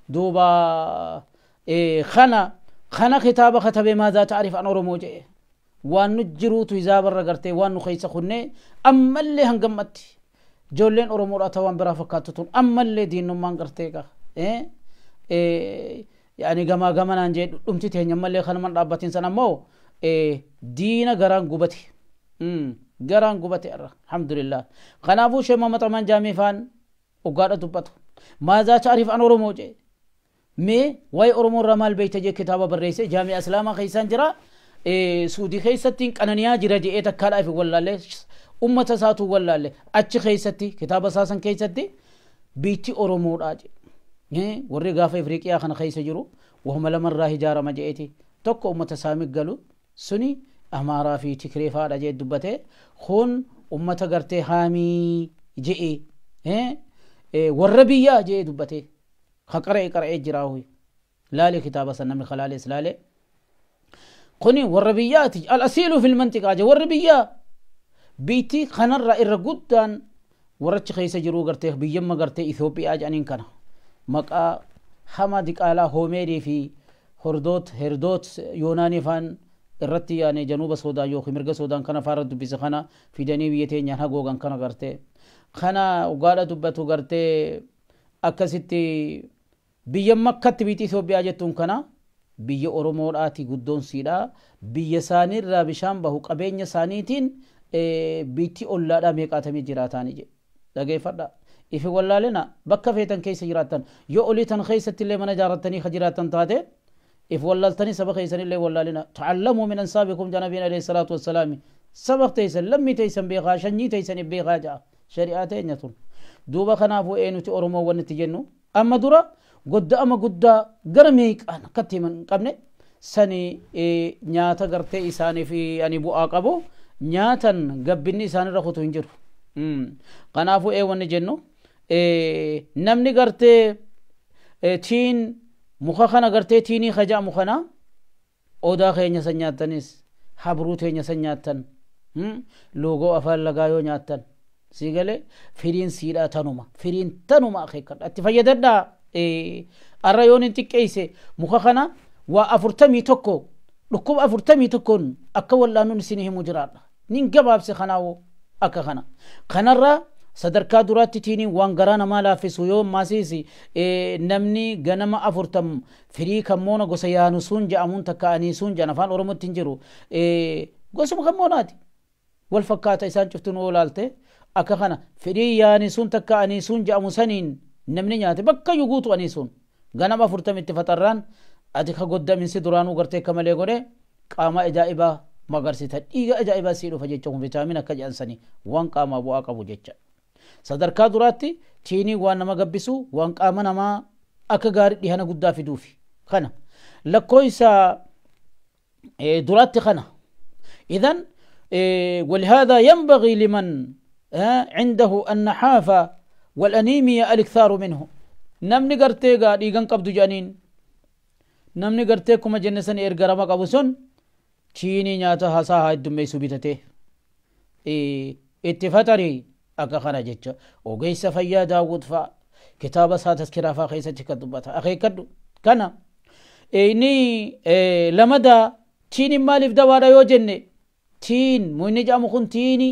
دوبا إيه خنا خنا خطابة خطابة ماذا تعرف عن أورومو جي وان نجرو تيزاب الرغرتي وان نخيس خني أما اللي هنقمت جولين أورومو رأتوان برافقاتتون أما اللي دين نمان غرتيكا إيه إيه يعني جما جما نانجي أمتي تهني أما اللي خنا من رابطين سنة مو إيه دينا غران قبتي غران قبتي الحمد لله خنافو شيء ما مطرمان جامي فان وقارة دبته ماذا تعرف عن أورومو جي مي واي أورومو رمال بيت جي كتابة بالرئيس جامع إسلاما خيسان جرا إيه سودي خيستين أنانيا جرا جي إيه تكالا في ولا لي أمة ساتو ولا لي أتش خيستي كتابة ساسن خيستي بيتي أورومو راجي إيه وري غافة إفريقيا خن خيس جرو وهم لمن راهي جارة ما جئتي تك أمة سامي قالوا سني أمارا في تكريفا راجي دبته خون أمة قرتي هامي جئي إيه إيه والربية جئ دبته خقرأ قرأ جراوي لا لكتابة سنم خلال سلالة قني والربيات الأصيل في المنطقة جا والربية بيتي خنر إرجودان ورتش خيس جرو قرته بيجمع قرته إثيوبيا جانين كنا مكا حما ديك آلا هوميري في هردوت هردوت يوناني فان الرتي يعني جنوب السودان يوخي مرق السودان كنا فارد بيسخنا في جنوبيتين ينها جوجان كنا قرته خنا وقالت دبتو قرته أكستي بيجمع كت بيتي إثيوبيا جتون كنا بيجي أورومور آتي قدون سيدا بيجي سانير رابشان بهو قبين سانيتين بيتي أولا دا ميقاتمي جراتاني جي دقي فردا إفي ولا لنا بكا فيتن كيس جراتن يو أوليتن خيسة اللي من جارتني خجراتن تاتي إف ولالتني سبق خيسن اللي ولا لنا تعلموا من أنسابكم جنبين عليه الصلاة والسلام سبق تيسن لمي تيسن بيغا شني تيسن بيغا جا شريعتين يتون دوبا خنافو إينو تي أورومو ونتجنو أما درا قد أما قد قرميك أنا كتي من قبل سني إيه نياتا قرتي إساني في يعني بو أقبو نياتا قبني إساني رخوتو هنجر قنافو إيه ونجنو إيه نمني قرتي إيه تين مخخنا قرتي تيني خجا مخنا أودا خي نياتنس حبروتي نياتن لوغو أفال لغايو نياتن سيغلي فرين سيرا تنوما فرين تنوما أخيكا أتفيدنا إيه الرأيون انت كيسة مخخنا وأفرتمي تكو لكم أفرتمي تكون أكول لانو نسينه مجرد نين سخناو أكخنا خنرا صدر كادرات تيني وانغرانا مالا في سيوم ماسيسي إيه نمني غنما أفرتم فري كمونا غسيانو سونجا أمون تكاني سونجا نفان أورمو تنجرو إيه غسم كموناتي والفكات إسان شفتون أولالته أكخنا فري يعني سون تكاني سونجا أمون سنين نمني نياتي بكا يغوتو أنيسون غنما فرتم اتفتران أديك قد من سدرانو غرتي كمالي غوري قاما إجائبا مغرسيتا إيغا إجائبا سيرو فجيتشون فيتامين كجي أنساني وان قاما بو أقابو جيتشا صدر كادراتي تيني وان نما قبسو وان قاما نما أكا غاري ديهانا قدا في دوفي خنا لكويسا دراتي خنا إذن ولهذا ينبغي لمن عنده النحافة والأنيميا الإكثار منه نمني قرتي قاد قبض جانين نمني قرتي كما جنسن إرقرما قبسون تيني نياتا هاسا هاي دمي سبيتته إيه اتفتري أكا خرجت وقيس فيا داود فا كتابة ساتس كرافا خيسة كدبتها أخي كدو كنا إني إيه لمدى تيني مالف دوارا يوجني تين مويني جامو خون تيني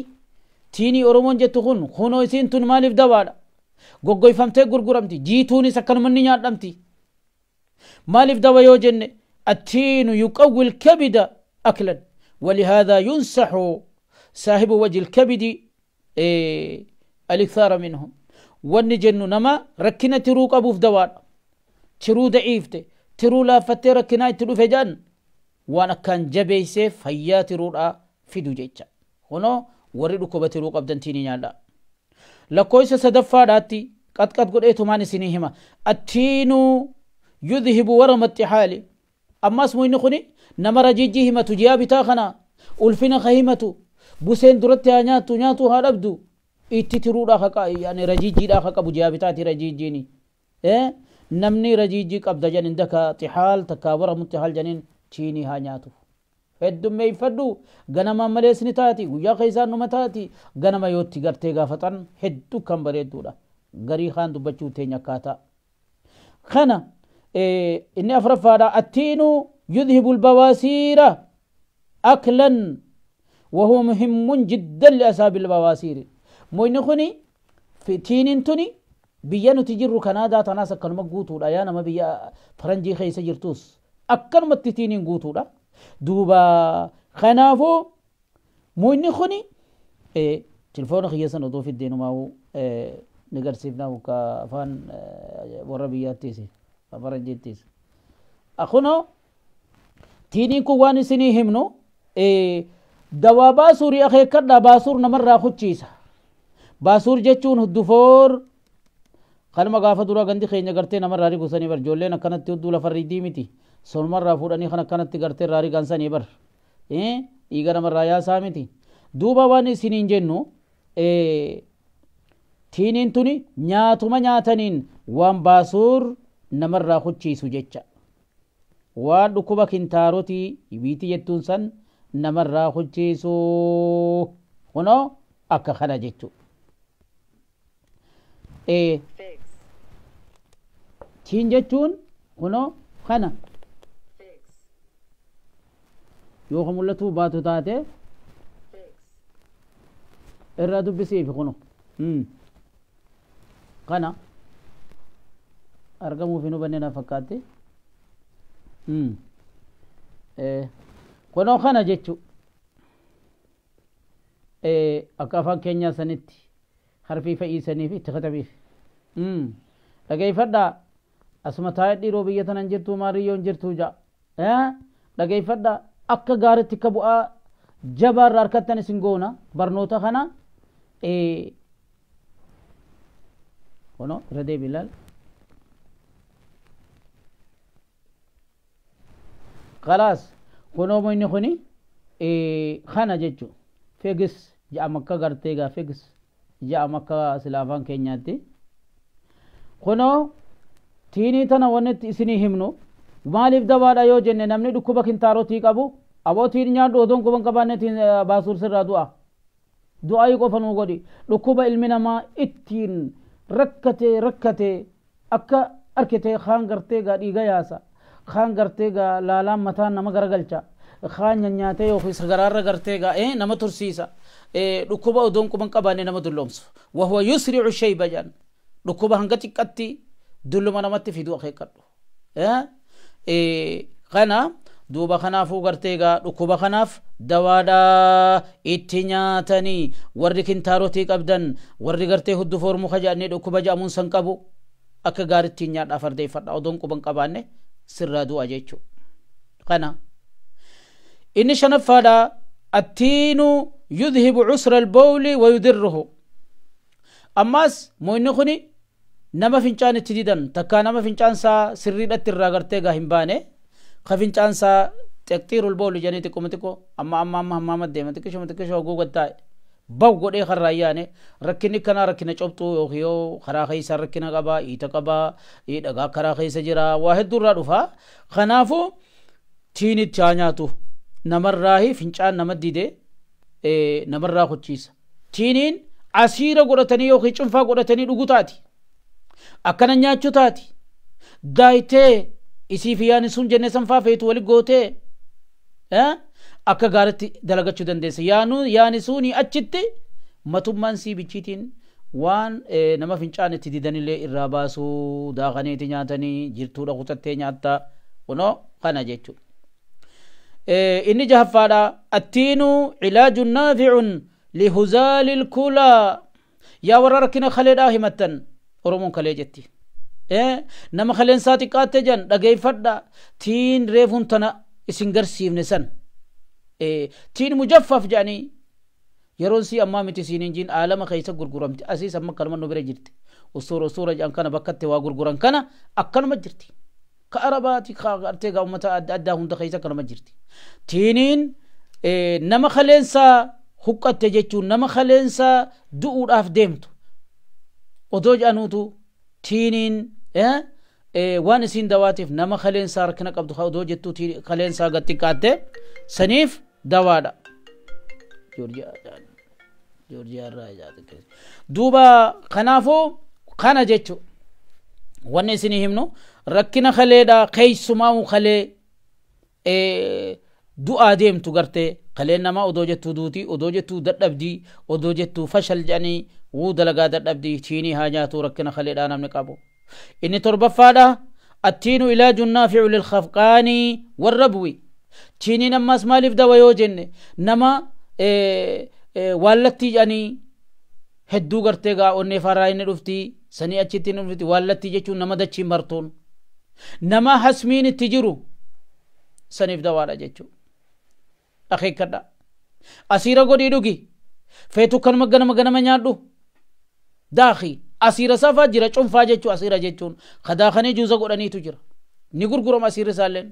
تيني أورومون جتخون خونو يسين تون مالف دوارا غوغوي فهمتي غرغرمتي جيتوني سكن مني نيادمتي مالف دوا يوجن التين يقوي الكبد أكلا ولهذا ينصح صاحب وجه الكبد إيه الإكثار منهم ونجن نما ركنة تروك أبو في دوار ترو ضعيفته ترو لا فتي ركنة ترو فجان وانا كان جبيسي فيا ترو في دوجيتشا هنا وريدو كوبترو قبدن تيني نيالا لكويس سدفا داتي قد قد قد ايتو ماني سينيهما التين يذهب ورم التحالي أما اسمه إنخني نمر جيجيهما تجيابي تاخنا ألفنا خيمتو بوسين درتها نياتو نياتو هالبدو Itti tiruudhaa haqa yaani rajiijiidhaa haqa qabu jiyaa rajiijiini. Namni rajiijii qabda jedhan daka xixaal takkaa waramu xixaal jedhaniin tiinii haa nyaatu. Heddummeeffadhu ganama malees ni taati guyyaa keessaan numa taati ganama yootti gartee gaafatan hedduu kan bareedduudha. Garii kaan dubbachuu teenya akkaataa. Kana inni afuraffaadha attiinu yudhibu albawaasiira aklan وهو مهم جدا لأصحاب البواسير. Moyni kuni tiiniin tuni biyya nuti jirru Kanaadaa tanaas akkanuma guutuudha yaa nama biyya faranjii keessa jirtus akkanumatti tiiniin guutuudha. Duuba kanaafuu moyni kuni telefoona kiyya sana odoo fiddeenumaa'u ni garsiifnaa ka afaan warra biyyaattiis faranjiittiis. Kunoo tiiniin kun waan isinii himnu dawaa baasuurii akeekkadhaa baasuur namarraa kuchiisa. Baasuur jechuun huddufoor kanuma gaafa dura gandi keenya gartee namarraa rigusanii bar ijoolleen akkanatti hudduu lafarri diimiti sonumarraa fuudhanii kan akkanatti gartee irraa rigansanii bar dhiiga namarraa yaasaa miti. Duuba waan isiniin jennu tiiniin tuni nyaatuma nyaataniin waan baasuur namarraa kuchiisu jecha. Waan dhukkuba kintaarotii biitii jettuun san namarraa kuchiisu kunoo akka kana jechuudha. Tiin jechuun kunoo kana yoo ka mul'atu baatu taate irraa dubbisiifi kunoo kana argamuuf hin hubanne na fakkaatti. Kunoo kana jechuun akka afaan keenyaa sanitti harfii fa'iisanii fi itti katabiif. Dhageeffadhaa asuma taa'ee dhiiroo biyya tanan jirtu maariyyoon jirtu ja'a. Dhageeffadhaa akka gaariitti akka bu'aa jabaarraa harkattan isin goona barnoota kana. Kunoo irra deebi ilaal. Khalaas kunoo moyni kuni kana jechuun feegis jedhama akka gartee gaa feegis jedhama akka sila afaan keenyaatti. Kunoo tiinii tana wanni isinii himnu maaliif dawaadha yoo jenne namni dhukkuba kintaarotii qabu aboo tiin nyaadhu odoon quban qabaanne tiin baasuur sirraa du'a. Du'aa qofa nuu godhi dhukkuba ilmi namaa ittiin rakkate rakkate akka arkite kaan gartee gaa dhiiga yaasa kaan gartee gaa laalaan mataan nama garagalcha kaan nyaatee yookiis garaarra gartee gaa nama tursiisa dhukkuba odoon quban qabaanne nama dulloomsu wahuwa yusricu shayba jedhan dhukkuba hanga xiqqatti dulluma namatti fiduu akeekkadhu. Kana duuba kanaafuu gartee gaa dhukkuba kanaaf dawaadhaa itti nyaatanii warri kintaarotii qabdan warri gartee huddufoor muka jedhanii dhukkuba jedhamuun san qabu akka gaariitti nyaadhaa fardeeffadha odoon quban qabaanne sirraa du'a jechuudha. Kana inni shanaffaadha attiinu yudhibu cusra albawli wa yudirruhu. Ammas moyni kuni nama fincaan itti didan takkaa nama fincaan isaa sirriidhatti irraa gartee gaa hin baane ka fincaan isaa xeqxiirul bawli jedhanii xiqquma xiqqoo amma amma amma hammaama deema xiqqishuma xiqqishuma haguugattaa'e baw godhee karraa yaane rakkinni kanaa rakkina cobxuu yookiin yoo karaa keessa rakkina qabaa iita qabaa dhagaa karaa keessa jira waa hedduurraa dhufaa kanaafuu tiinitti haa nyaatu namarraahi fincaan nama dide namarraa kuchiisa tiiniin asiira godhatanii yookiin cunfaa godhatanii dhugu taati akkana nyaachuu taati daayitee isiif yaani sun jennee sanfaa feetu wali gootee akka gaaritti dalagachuu dandeessa yaani suni achitti matummaan sii bichiitiin waan nama fincaan itti didanillee irraa baasuu daakaniiti nyaatanii jirtuudha kutattee nyaatta kunoo kana jechuudha. Inni jahaffaadha attiinu cilaajun naaficun lihuzaali lkulaa yaa warra rakkina kaleedhaa himattan Oromoon kalee jetti. Nama kaleensaa xiqqaatte jan dhageeffadha tiin reefuun tana isin garsiifne san tiin mujaffaf jedhanii yeroon sii ammaa miti siin hin jiin aalama keessa gurguramti asiis amma akkanuma nu bira jirti usuura usuura jedhan kana bakkatti waa gurguran kana akkanuma jirti ka arabaati ka gartee gaa uummata adda addaa hunda keessa akkanuma jirti tiiniin nama kaleensaa Huqqatte jechuun nama kaleensa du'uudhaaf deemtu odoo jedhanuutu tiiniin waan isiin dawaatiif nama kaleensaa rakkina qabdu odoo jettuu kaleensaa gad xiqqaatte saniif dawaadha. Duuba kanaafuu kana jechu wanni isinii himnu rakkina kaleedha keessumaa kalee du'aa deemtu gartee kaleen namaa odoo jettuu duutii odoo jettuu dadhabdii odoo jettuu fashal jedhanii wuu dalagaa dadhabdii tiinii haa nyaatuu rakkina kaleedhaa namni qabu. Inni torbaffaadha attiinu ilaajun naaficu lilkhafqaanii warrabwi. Tiiniin ammas maaliif dawa yoo jenne nama waallattii jedhanii hedduu gartee gaa onnee faarraa inni dhufti sanii achitti inni dhufti waallattii jechuun nama dachiin martuun nama hasmiin itti jiru saniif dawaadha jechuudha. Akeekkadha. Asiira godhii dhugi. Feetu kanuma ganama ganama nyaadhu. Daakii asiira safaa jira cuunfaa jechuun asiira jechuun kadaakanii juuza godhaniitu jira. Ni gurgurama asiirri isaalleen.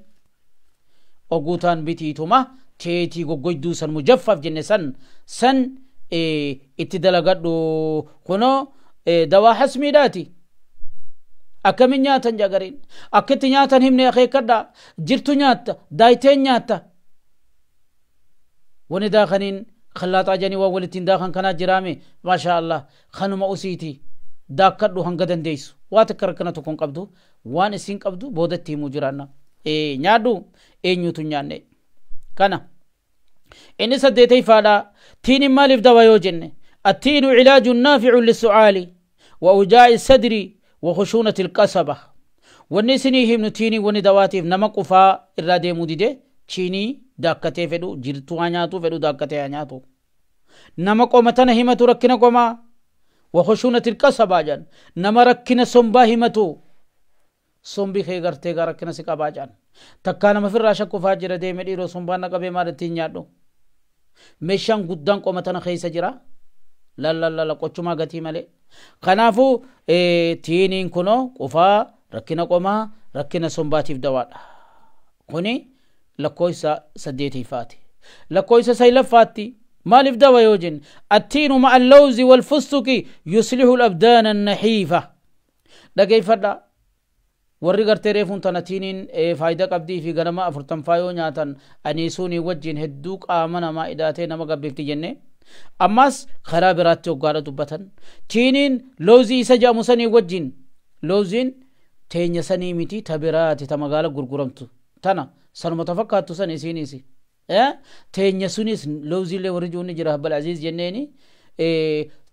Oguutaan bitiituma teetii goggoyduu san mujaffaaf jenne san san itti dalagadhu kunoo dawaa hasmiidhaati. Akkamin nyaatan jagariin akkitti nyaatan himne akeekkadha jirtu nyaatta daayiteen nyaatta. Wani daakaniin khallaaxaa jedhanii waan walittiin daakan kanaa jiraame maashaa Allah kanuma usiiti daakkadhu hanga dandeessu waa takka rakkina tokko hin qabdu waan isin qabdu boodatti himuu jiraanna. Nyaadhu eenyutu nyaanne kana inni saddeetayfaadha tiiniin maaliif dawa yoo jenne attiinu cilaajun naaficun lissucaali wa ujaa'i sadri wa khushuunati alqasaba. Wanni isinii himnu tiinii wanni dawaatiif nama qufaa irraa deemuu dide chiinii daakkatee fedhu jirtuu haa nyaatu fedhu daakkatee haa nyaatu nama qoma tana himatu rakkina qomaa wa khushuunati alqasaba jedhan nama rakkina sombaa himatu sombi kee gartee gaa rakkina si qabaa jedhan takkaa nama firraa shakkufaa jira deeme dhiiroo sombaan na qabee maal ittiin nyaadhu meeshaan guddaan qoma tana keessa jira lallallala qochumaa gatii malee kanaafuu tiiniin kunoo qufaa rakkina qomaa rakkina sombaatiif dawaadha kuni lakkoofsa saddeetiifaati lakkoofsa saylaffaatti maaliif dawa yoo jenne attiinu ma'a allawzi walfustuqi yuslihu alabdaana annaxiifa. Dhageeffadha warri gartee reefuun tana tiiniin faayidaa qabdii fi ganama 40 yoo nyaatan aniisuunii wajjin hedduu qaama namaa idaatee nama gabbifti jenne ammas karaa biraatti hoggaadha dubbatan tiiniin loozii isa jedhamu sanii wajjin looziin teenya sanii miti ta biraati ta magaala gurguramtu tana sanuma ta fakkaattu san isiinis teenya sunis looziillee warri jiru ni jira Abbal Aziz jenneeni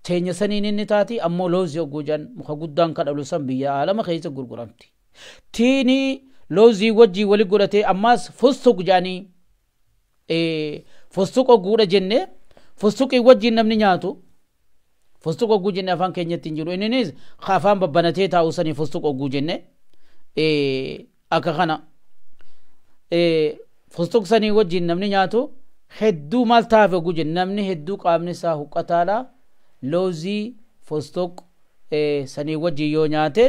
teenya saniin inni taati ammoo loozii hogguu jedhan muka guddaan kadhalu san biyya alama keessa gurguramti. Tiinii loozii wajjii wali godhatee ammas fustuq jedhanii fustuq hogguudha jenne fustuqii wajjiin namni nyaatu fustuq hogguu jenne afaan keenyatti hin jiru inninis afaan babbanatee taa'u sanii fustuq hogguu jenne akka kana fustuq sanii wajjiin namni nyaatu hedduu maal taa'aaf hogguu jenne namni hedduu qaamni isaa huqqataadha loozii fustuq sanii wajjiin yoo nyaate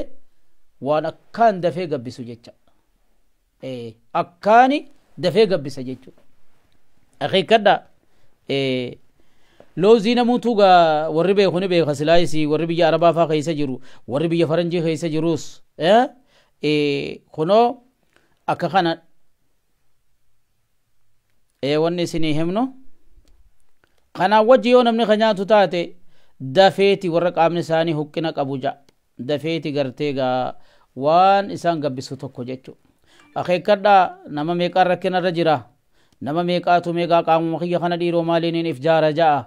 waan akkaan dafee gabbisu jecha akkaani dafee gabbisa jechuudha. Akeekkadha loozii namuutu gaa warri beeku ni beeka silaayisii warri biyya arabaa faa keessa jiru warri biyya faranjii keessa jirus kunoo akka kana wanni isinii himnu kanaan wajji yoo namni ka nyaatu taate dafeeti warra qaamni isaanii huqqina qabu ja'a. Dafeeti gartee gaa waan isaan gabbisu tokko jechuudha. Akeekkadhaa nama meeqaan rakkina irra jira nama meeqaatu meeqaa qaamuma kiyya kana dhiiroo maaliiniin if jaara ja'a.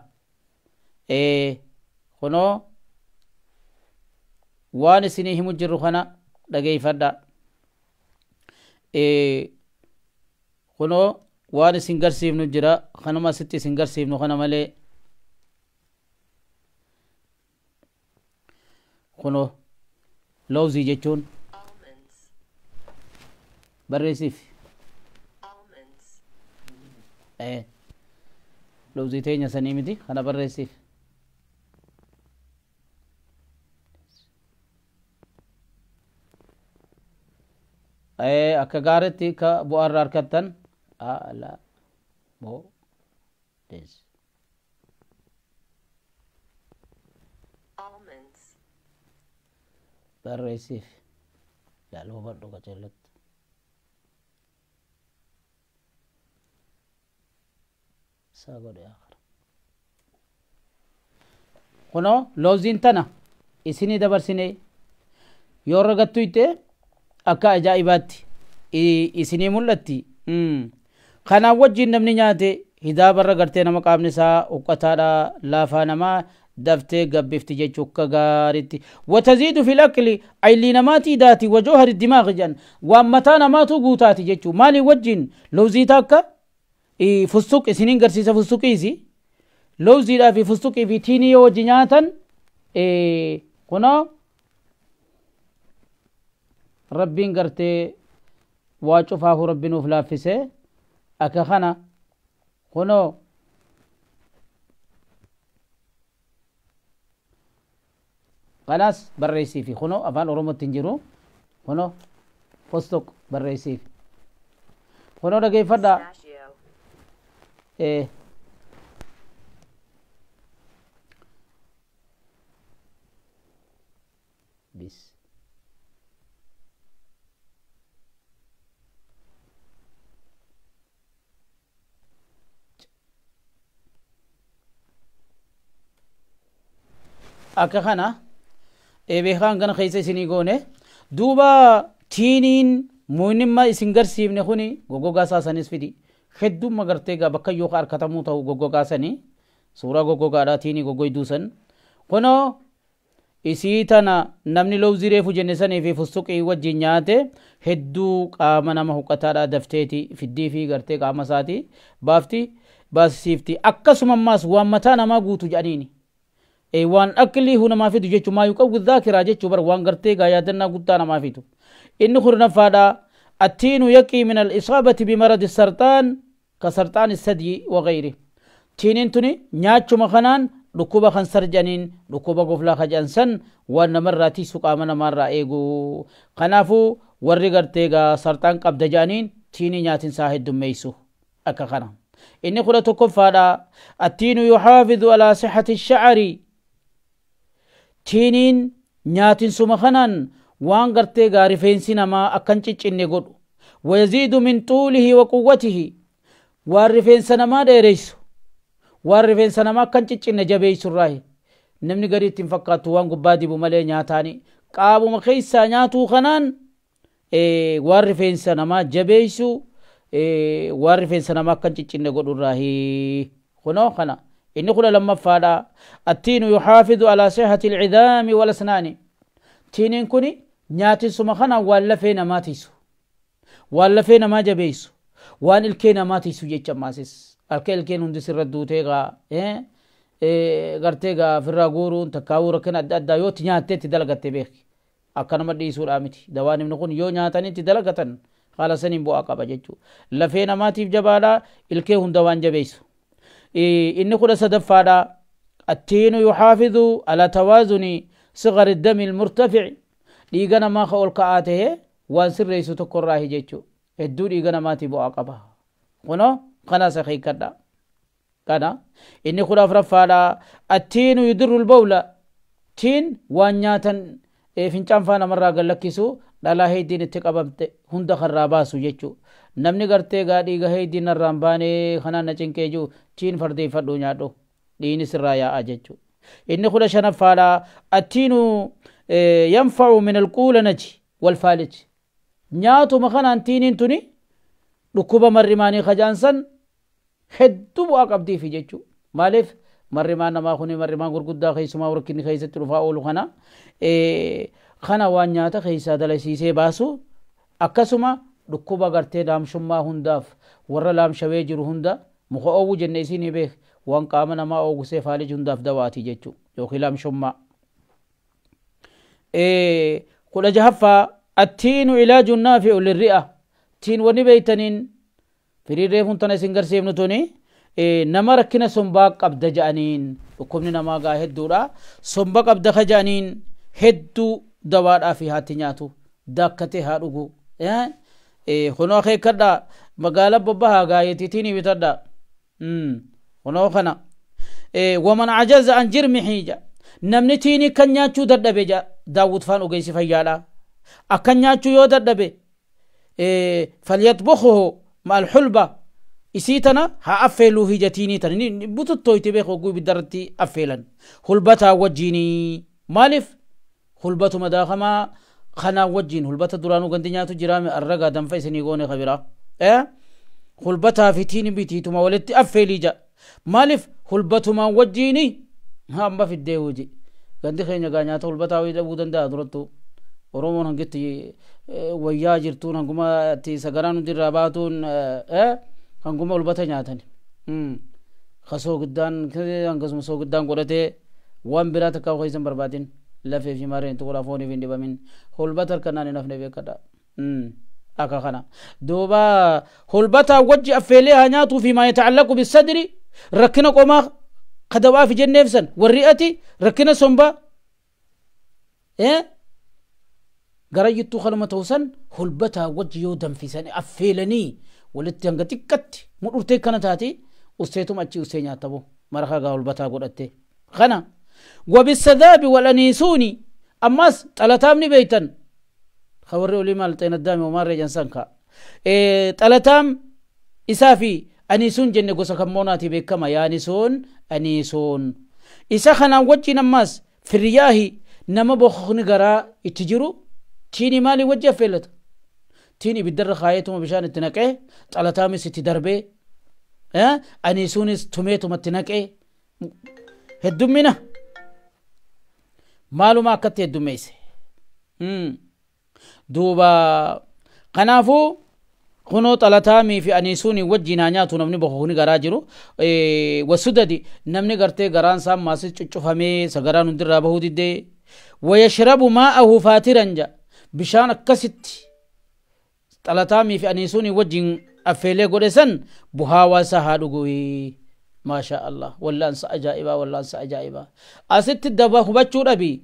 Kunoo waan isinii himu jirru kana dhageeffadhaa. Kunoo waan isin garsiifnu jira kanuma asitti isin garsiifnu kana malee kunoo loozii jechuun barreessiif loozii teenya sanii miti kana barreessiif. Akka gaariitti ka bu'aarraa argattan a la bo des. Almonds. Barreessiif laal, hubadhu qaceellatti. Isaa godhe akara. Kunoo looziin tana isinii dabarsine, yoo ragattu itte akka ajaa'ibaatti isinii mul'atti. Kanaan wajjin namni nyaate hidaabarra gartee nama qaamni isaa huqqataadha, laafaa namaa daftee gabbifti jechuu akka gaariitti. Wataziidu fil akli aylii namaatii daati wajoohari dimaaqi jedhan, waan mataa namaatu guutaati jechuu. Maalii wajjin? Lowzii takka fustuq isiniin garsiisa. Fustuqiisi lowziidhaa fi fustuqii fi tiinii yoo wajji nyaatan, kunoo Rabbiin gartee waa cufaafu Rabbi nuuf laaffise. Akka kana kunoo kanaas barreessiifi. Kunoo afaan Oromootti hin jiru. Kunoo fustuq barreessiifi. Kunoo dhageeffadhaa. Pistachio. Bis akka kana beekaan kana keessa isinii goone. Duuba tiiniin muunimma isin garsiifne kuni goggogaa isaa sanis fidi. Heddumma gartee gaa bakka yoo harkatamuu ta'u goggogaa sanii, suuraa goggogaadha, tiinii goggoyduu san. Kunoo isii tana namni lowzii reefu jenne sanii fi fustuqii wajjin nyaate hedduu qaama nama huqqataadha dafteeti fiddii fi gartee qaama isaati baafti, baasisiifti. Akkasuma ammaas waan mataa namaa guutu jedhaniini, waan aqlii hu namaa fidu jechuu, maa yuqawwi dhaakiraa jechuu bar, waan gartee gaa yaadannaa guddaa namaa fidu. Inni kurnaffaadha, attiinu yaqii min al-isaabati bimaradi sarxaan ka sarxaan sadyi wa gayri. Tiiniin tuni nyaachuma kanaan dhukkuba kan sarjaniin, dhukkuba goflaa kajan san waan namarraa tiisu, qaama namaarraa eegu. Kanaafuu warri gartee gaa sarxaan qabda jedhaniin tiinii nyaatinsaa heddummeeysu akka kana. Inni 11ffaadha, attiinu yuxaafidu alaa sixati shacari. Tiiniin nyaatinsuma kanaan waan gartee gaa rifeensi namaa akkan ciccinne godhu, wayaziidu min xuulihi wa quwwatihi, waan rifeensa namaa dheereysu, waan rifeensa namaa akkan ciccinne jabeeysurraahi. Namni gadi ittiin fakkaattu waan gubbaa dibu malee nyaataani qaabuma keessaa nyaatuu kanaan waan rifeensa namaa jabeeysu, waan rifeensa namaa akkan ciccinne godhurraahi. Kunoo kana inni 12ffaadha, attiinu yuxaafidu alaa sihati alcidaami walasnaani. Tiiniin kuni nyaatinsuma kanaan waan lafee namaa tiisu, waan lafee namaa jabeeysu, waan ilkee namaa tiisu jecha. Ammaasis akka ilkeen hundi sirra duutee gaa gartee gaa firraa guuruun takkaawuu rakkina adda addaa yoo itti nyaattee itti dalagatte beeki, akka nama dhiisuudhaa miti. Dawaan inni kun yoo nyaatanii itti dalagatan haala saniin bu'aa qaba jechuu. Lafee namaatiif jabaadha, ilkee hunda waan jabeessu. Inni 13ffaadha, attiinu yuxaafidu ala tawaazuni sigari dami ilmurtafic. Dhiiga namaa ka ol ka'aa tahe waan sirreessu tokkorraahi jechuu. Hedduu dhiiga namaatii bu'aa qaba. Kunoo kanas akeekkadha. Kana inni 14ffaadha, attiinu yudirru lbawla. Tiin waan nyaatan fincaan faa namarraa gallakkisu, dhalaa heeydiin itti qabamte hunda karraa baasu jechuu. Namni gartee gaa dhiiga heeydiin narraa hin baane, kanaan na cinqee jiru, tiin fardeeffadhu nyaadhu, dhiigni sirraa yaa'a jechuu. Inni 15ffaadha, attiinu yanfacu min alquulanaji walfaalij. Nyaatuma kanaan tiiniin tuni dhukkuba marrimaanii kajaansan hedduu bu'aa qabdiifi jechuu. Maaliif? Marrimaan namaa kuni marrimaan gurguddaa keessumaa rakkinni keessatti dhufaa oolu kana, kana waan nyaata keessaa dalasiisee baasu. Akkasuma dhukkuba gartee laamshummaa hundaaf, warra laamshawee jiru hunda, muka oowwu jenne isinii beek, waan qaama namaa oowwusee faalij hundaaf dawaati jechuu yookiin laamshummaa. 16ffaa, attiinu ilaaju naafi'u lirri'a. Tiin wanni beeytaniin firii reefuun tana isin garsiifnu tuni nama rakkina sombaa qabda ja'aniin, dhukkubni namaa gaa hedduudha, somba qabda ka ja'aniin hedduu dawaadhaa fi haatti nyaatu daakkatee haa dhugu. Kunoo akeekkadha, magaala bobbahaa gaayetiitiin bitadha. Kunoo kana waman ajaza an jirmihi ja Namni tiinii kan nyaachuu dadhabe Daawud faan ogeessi fayyaadha. Akkan nyaachuu yoo dadhabe falyatbukhuhu ma'al hulba isii tana haa affeeluu hija tiinii tana bututtooyti beeku hogguu ibiddarratti affeelan hulbataa wajjiinii. Maaliif hulbatuma daakamaa kanaa wajjiin hulbata duraanuu gandi nyaatu jiraame arragaa danfa isinii goone kabira hulbataa fi tiini bitiituma walitti affeelii ja. Maaliif hulbatumaan wajjiini amma fiddee hoji gandi keenya gaa nyaata hulbataa wayii dhabuu danda'a. Durattu Oromoon hangitti wayyaa jirtuun hanguma itti sagaraan hundi irraa baatuun hanguma hulbata nyaatan kasoo guddaan hangasuma soo guddaan godhatee waan biraa takka keessan barbaadin lafee fi maareen tuqula fooniif hin dhibamin hulbata harkanaan hin hafne beekadha. Akka kana duuba hulbata wajji affeelee haa nyaatuu fi maa yatacallaqu bisadri rakkina qomaa kadawaa fi jenneef san warri ati rakkina sombaa gara jittuu kanuma ta'u san hulbataa wajji yoo danfisan affeelanii walitti hanga xiqqatti mudhurtee kana taati usteetuma achi ustee nyaattabu marakaa gaa hulbataa godhatte kana. Wabisadaabi walaniisuuni ammas xalataamni beeytan kawarri olii maal xeenaddaami homaarree jansan ka xalataam isaa fi aniisuun jenne gosa kammoonaati beekama yaanisuun aniisuun isa kanaan wajjin ammas firiyaahi nama boqoqni garaa itti jiru tiini maalii wajji affeellata tiin ibiddarra kaayeetuma bishaan itti naqee xalataamis itti darbee aniisuunis tumeetuma itti naqee heddummina maaluma akkatti heddummeesse duuba. Kanaafuu kunoo xalataamii fi aniisuuni wajjin haa nyaatu namni boqoqni garaa jiru wasudadi namni gartee garaan isaa maasis cuccufamee sagaraan hundirraa bahuu diddee wayashrabu maa'ahu faatiran ja bishaan akkasitti xalataamii fi aniisuuni wajjin affeelee godhe san buhaawaa isaa haa dhugu. Maasha Allah, wallaansa ajaa'ibaa, wallaansa ajaa'ibaa. Asitti daba hubachuu dhabi,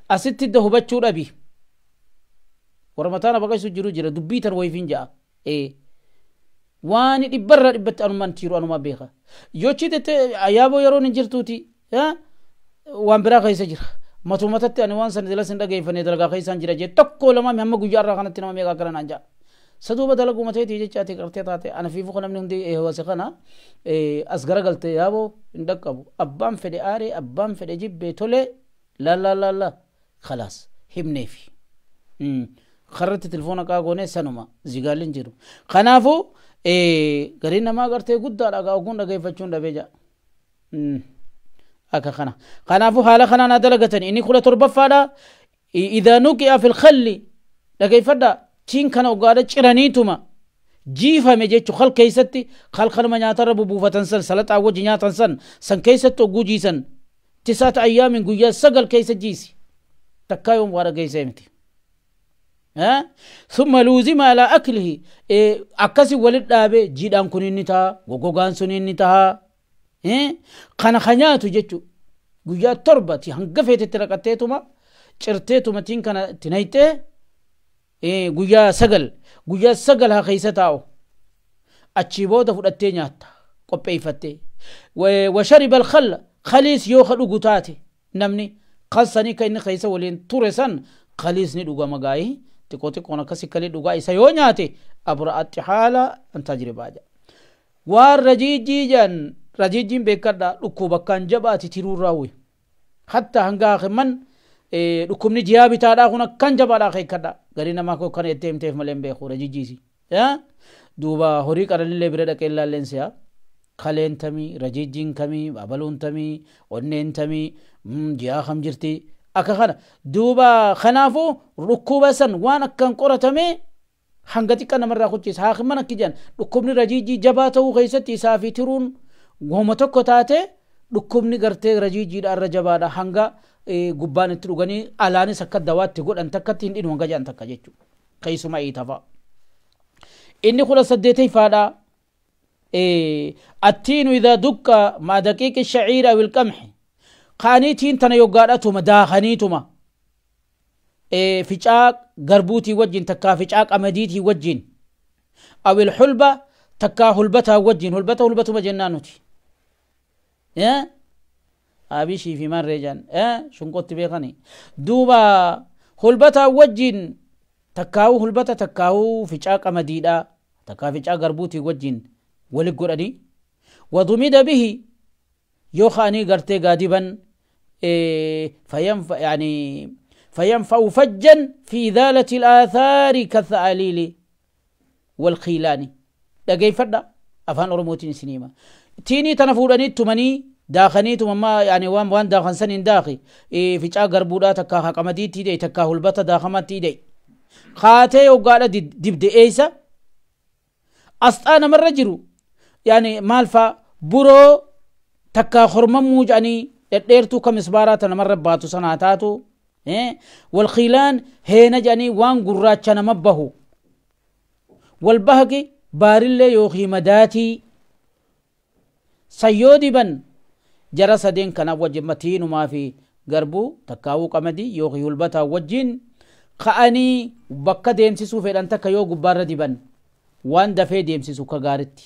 asitti da hubachuu dhabi. Warra mataana baqaysu jiru jira dubbii tan wayifiin ja'a. Waan dhibbarraa dhibbatti anumaan tiiru anumaa beeka. Yochi tette yaaboo yeroon hin jirtuuti waan biraa keessa jira. Matumatatti ani waan sana dala sin dhageeffannee dalagaa keessaan jira jee tokko lamaa hamma guyyaa irraa kanatti nama meeqa akkana naan ja'a. Saduuba dalaguma ta'eeti jechaati qartee taate ana fiifu namni hundi hawasa kana as garagalte yaaboo hin dhaqqabu. Abbaan fedhe aaree abbaan fedhe jibbee tole la la la la khalaas himneefi. Karratti telefoona qaagoonee sanuma zigaalin jiru. Kanaafuu gariin namaa gartee guddaadha gaa oguun dhageeffachuun dhabee ja'a. Akka kana. Kanaafuu haala kanaan dalagatan inni 17ffaadha. Idaa nuqi'a fil khalli dhageeffadha tiin kana ogaadha ciraniituma jiifame jechu khal keessatti khal kanuma nyaatarra bubuufatan san salaxaa wajji nyaatan san san keessatti oguu jiisan 9 ayyaamin guyyaa 9 keessa jiisi takkaa yoom waa dhageessee miti. ثم لوزم على أكله أكسي ولد دابي جيدان كن نتا وغوغان سن نتا خنا خنياتو جچو غيا تربتي هنغفيت ترقتيتوما چرتيتوما تين كنا تنيته غيا سغل غيا سغل ها خيستاو أچي بودا فدتي نياتا قبيفتي وشرب الخل خليس يو خدغوتاتي نمني خلصني كاين خيسه ولين تورسن خليس ني دوغا مغاي xiqqoo xiqqoon akkasi kalee dhugaa isa yoo nyaate abra'atti haala an tajribaa jedha. Waan rajiijii jedhan rajiijiin beekadha dhukkuba akkaan jabaati tiruurraa wuyi. Hatta hanga himman dhukkubni jiyaa bitaadhaa kun akkaan jabaadhaa keekkadha. Garii namaa koo kana jettee himteef malee hin beeku rajiijiisi. Duuba horii qaranillee bira dhaqee ilaalleen si'a. Kaleen tamii, rajiijiin kamii, babaluun tamii, onneen tamii, jiyaa kam jirti. Akka kana duuba kanaafuu dhukkuba san waan akkaan qoratame hanga xiqqaa namarraa kuchisa. Haakiman akki jedhan dhukkubni rajiijii jabaa ta'uu keessatti isaa fi tiruun gooma tokko taate dhukkubni gartee rajiijiidha irra jabaadha hanga gubbaan itti dhuganii alaanis akka dawaatti godhan takkatti hin dhinu hanga jedhan takka jechuudha. Keessumaa iitafa. Inni 18ffaadha. Attiinu idaa dukka maa daqiiqi shaciira wilqamxi. Kaaniitiin tana yoggaadhatuma daakaniituma ficaa garbuutii wajjin takkaa ficaa qamadiitii wajjin awil hulba takkaa hulbataa wajjin hulbata hulbatuma jennaan nuti. Abishii fi marree jedhan shunqotti beekani. Duuba hulbata wajjin takkaa'uu hulbata takkaa'uu ficaa qamadiidha takkaa ficaa garbuutii wajjin walit godhanii wadumida bihi yoo ka'anii gartee gaadiban يعني فينفع فجا في إزالة الآثار كالثعاليل والخيلان. dhaggeeffadha afaan oromootiin isiniima. Tiinii tana fuudhanii tumanii daakanii tumammaa yani waan daakan san hin daaki ficaa garbuudhaa takkaa qamadiitti hidhe takkaa hulbata daakamatti hidhe kaatee hoggaadha dibde eeysa asxaa namarra jiru yani maal faa buroo takkaa hormammuu jedhanii dhedheertuu ka misbaaraa ta namarra baatu sanaa taatu walkhiilaan heena jedhanii waan gurraacha nama bahu walbahaqi baarillee yookiin madaatii sayyoo diban jara sadeen kanaaf wajjin matiinumaa fi garbuu takkaawuu qamadii yookiin hulbataa wajjin ka'anii bakka deemsisuu fedhan takka yoo gubbaarra diban waan dafee deemsisu ka gaaritti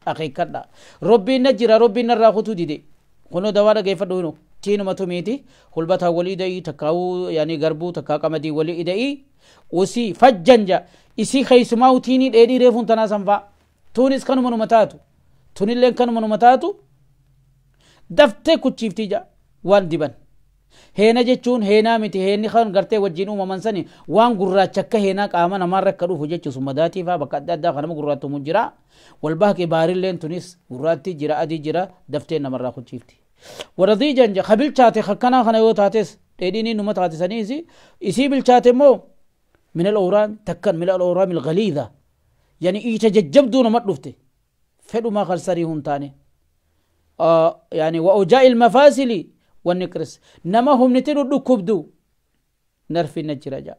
akeekkadha. Robbiin na jira robbiin narraa kutuu dide kunoo dawaa dhageeffadhu hinu tiinuma tumiiti hulbataa walii ida'ii takkaawuu yaani garbuu takkaa qamadii walii ida'ii usii fajjanja isii keessumaa tiinii dheedhii reefuun tanaa sanfaa tuunis kanuma numa taatu tunilleen kanuma numa taatu daftee kuchiiftii ja waan diban heena jechuun heenaa miti heenni kan gartee wajjin uumaman sani waan gurraacha akka heenaa qaama namaarra akka dhufu jechuu sun madaatii faa bakka adda addaa kanama gurraattumu jira walbaaqee baarilleen tunis gurraatti jira adii jira daftee namarraa kuchiifti. Warradii janja ka bilchaate akkanaa kana yoo taates dheedhiin numa taate saniis isii bilchaate immoo من الأورام تكن من الأورام الغليظة يعني إيتا ججبدو نمت دفته فدو ما خلصريهم تاني يعني وأوجاء المفاصل والنكرس نما هم نتلو دكوبدو نرفي نجرجا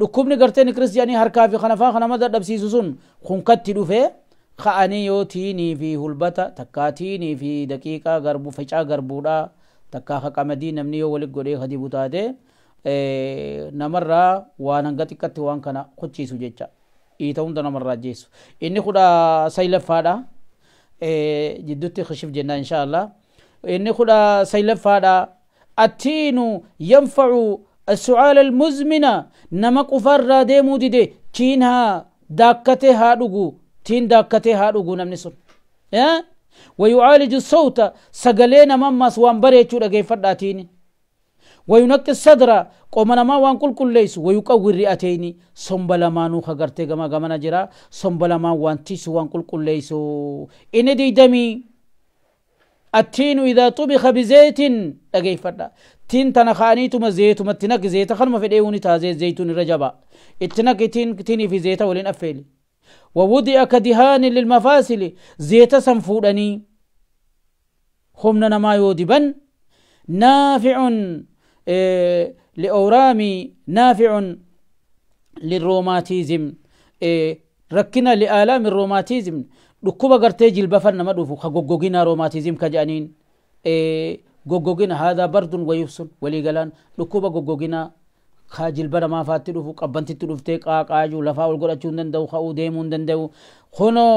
دكوبني غرتي نكرس يعني هركا في خنفا خنما دبسيسون خنكت دفه خاني يوتيني في هلبتا تكاتيني في دقيقة غربو فجأة غربودا تكا قمدي نمني يو ولي غوري خدي بوتاده namarraa waan hanga xiqqatti waan kana kuchiisu jecha dhiita hunda namarraa jeessu inni kudha saylaffaadha jidduutti kishif jenna insha allah inni kudha saylaffaadha attiinu yanfacu السعال المزمنة نما قفر ديمو ديدي تين ها داكته ها دغو تين داكته ها دغو نمني سن ويعالج الصوت سغلينا مما سوان بريچو دغي وينقي الصدر قومنا ما وان كل كل ليس ويقوي الرئتين سنبلا ما نو خغرتي غما غما نجرا سنبلا ما وان تيس وان كل كل ليس إن دي دمي التين إذا طبخ بزيت دغي فدا تين تنخاني تم زيت متنك زيت خنم في ديوني تازي زيتون رجبا اتنك تين تيني في زيت ولين أفيل ووضع كدهان للمفاصل زيت سنفودني خمنا ما يودبن نافع لأورامي نافع للروماتيزم ركنا لآلام الروماتيزم ركوبة قرتي جلبفر نمدوفو خغوغوغينا روماتيزم كجانين غوغوغينا هذا برد ويفسن ولي قلان ركوبة غوغوغينا خاجل بنا ما فاتلوفو قبنتي تلوفتي قاقاجو لفا والقرأتشون دندو خاو ديمون دندو خنو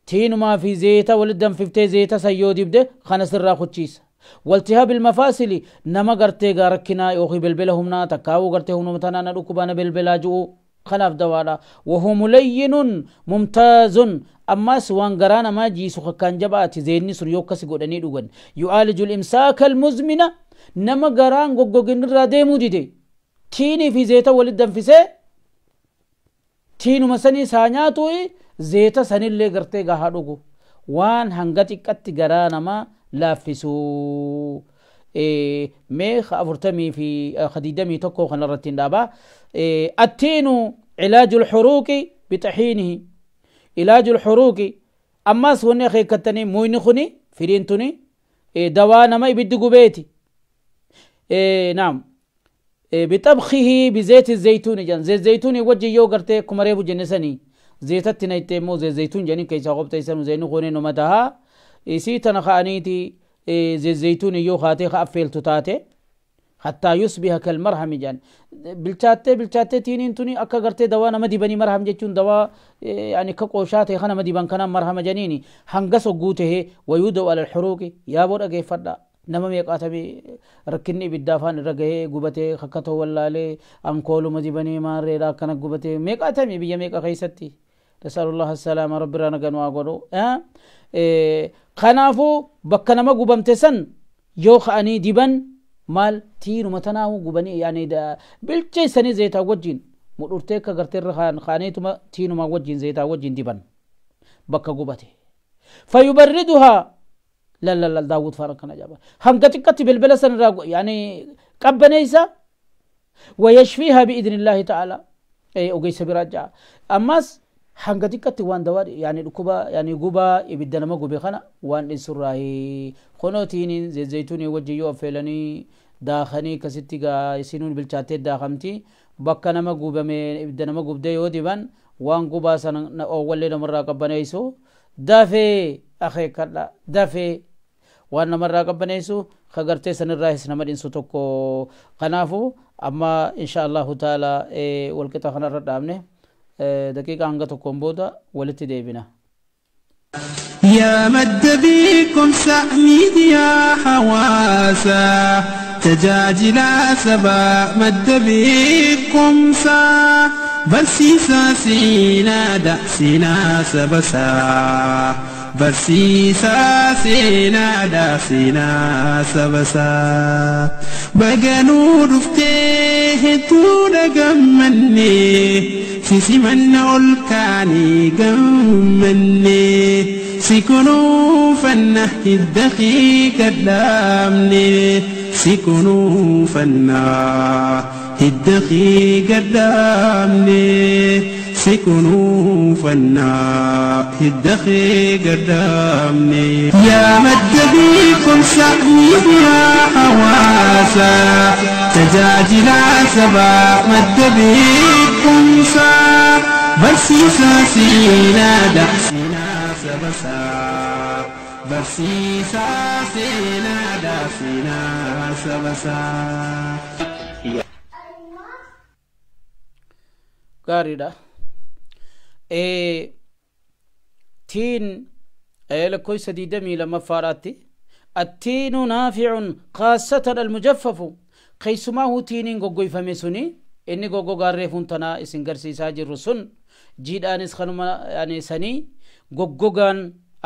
تين ما في زيتا ولدن فيفتي زيتا سيودي بده خنس الراخوتشيس والتهاب المفاصل نما غرتي غاركنا يوخي بلبلهمنا تكاو غرتي همنا نركبانا بلبلا جو خلاف دوالا وهو ملين ممتاز أما سوان غرانا ما جيسو خكان جباتي زيني سن يوكسي غودني دوغن يعالج الإمساك المزمنة نما غران غوغوغن را ديمو ديدي تيني في زيتا ولدن في تينو مسني سانياتوي زيتا سني اللي غرتي غهادوغو وان هنغتي قتي غرانا ما laaffisuu mee afurtamii fi khadiidamii tokko kanarratti hin dhaabaa attiinu cilaaju lxuruuqi bixaxiinihi ilaaju lxuruuqi ammaas wanni akeekkattanii muyni kuni firiin tuni dawaa nama ibiddi gubeeti naam bixabkihi bizeeti zeytuuni jedhan zeet zeytuuni wajjin yoo gartee akkuma reefu jenne sanii zeetatti nayxee immoo zeet zeytuun jedhanii keessaa qopheessan zeyni kuni numa tahaa isii tana ka'aniiti zeytuun yoo kaatee ka affeeltu taate hattaa yusbiha kalmarhami jedhan bilchaattee bilchaattee tiiniin tuni akka gartee dawaa nama dibanii marham jechuun dawaa yani akka qooshaa ta'e kana nama diban kanaan marhama jedhaniini hangas hogguu tahee wayuuda'u ala alxuruuqi yaaboo dhageeffadha Nama meeqaatamii rakkinni ibiddaa afaan irra gahee gubatee kakkatoo wallaalee ankooluma dibanii maarreedha akkana gubatee meeqaatamii biyya meeqa keessatti. Nasalullah assalaama, rabbi irraa nagaa nu haa godhu. Kanaafuu bakka nama gubamte san yoo ka'anii diban maal tiinuma tanaahu gubanii yaani bilcheessanii zeetaa wajjin mudhurtee akka gartee irra ka'aniituma tiinuma wajjin zeetaa wajjin diban bakka gubate. Fayubarriduhaa lallallal Daawud faara kana jaba. Hanga xiqqatti bilbila san irraa yaani qabbaneessa wayashfiihaa bi'idhnillaahi ta'ala ogeessa biraa ja'a. Ammas hanga xiqqatti waan dawaa yaani dhukkuba yaani gubaa ibidda nama gube kana waan dhinsurraahi kunootiin zayituunii wajjin yoo affeelanii daakanii akkasitti gaa isinuun bilchaattee daakamti bakka nama gubame ibidda nama gubdee yoo diban waan gubaa sana oowwallee namarraa qabbaneessu dafee akeekkadha dafee waan namarraa qabbaneessu kagartee sanirraahis nama dhinsu tokko. Kanaafu amma insha allahu taala walqixa kanarra dhaabne daqiiqa hanga tokkoon booda walitti deebina. يا مد بكم سعيد يا حواسا تجاجلا سبا مد بكم سا برسيسا سينا دأسنا سبسا برسيسا سينا دأسنا سبسا بقنور فتيه تون قمني سيسمن أولكاني قمني سكنوا فنه الدقيق الدامني سكنوا فنه الدقيق الدامني سكنوا فنه الدقيق الدامني يا مد بكم سعيد يا حواسا تجاجلا سبا مد بكم سا برسيسا سينا دأسنا سبسا برسيسا سينا دأسنا سبسا. Gaariidha. Tiin lakkoofsa 22ffaadhaatti attiinu naaficun khaasatan almujaffafu keessumaahu tiiniin goggoyfame suni inni goggogaan reefuun tanaa isin garsiisaa jirru sun jiidhaanis kanuma yani sanii goggogaan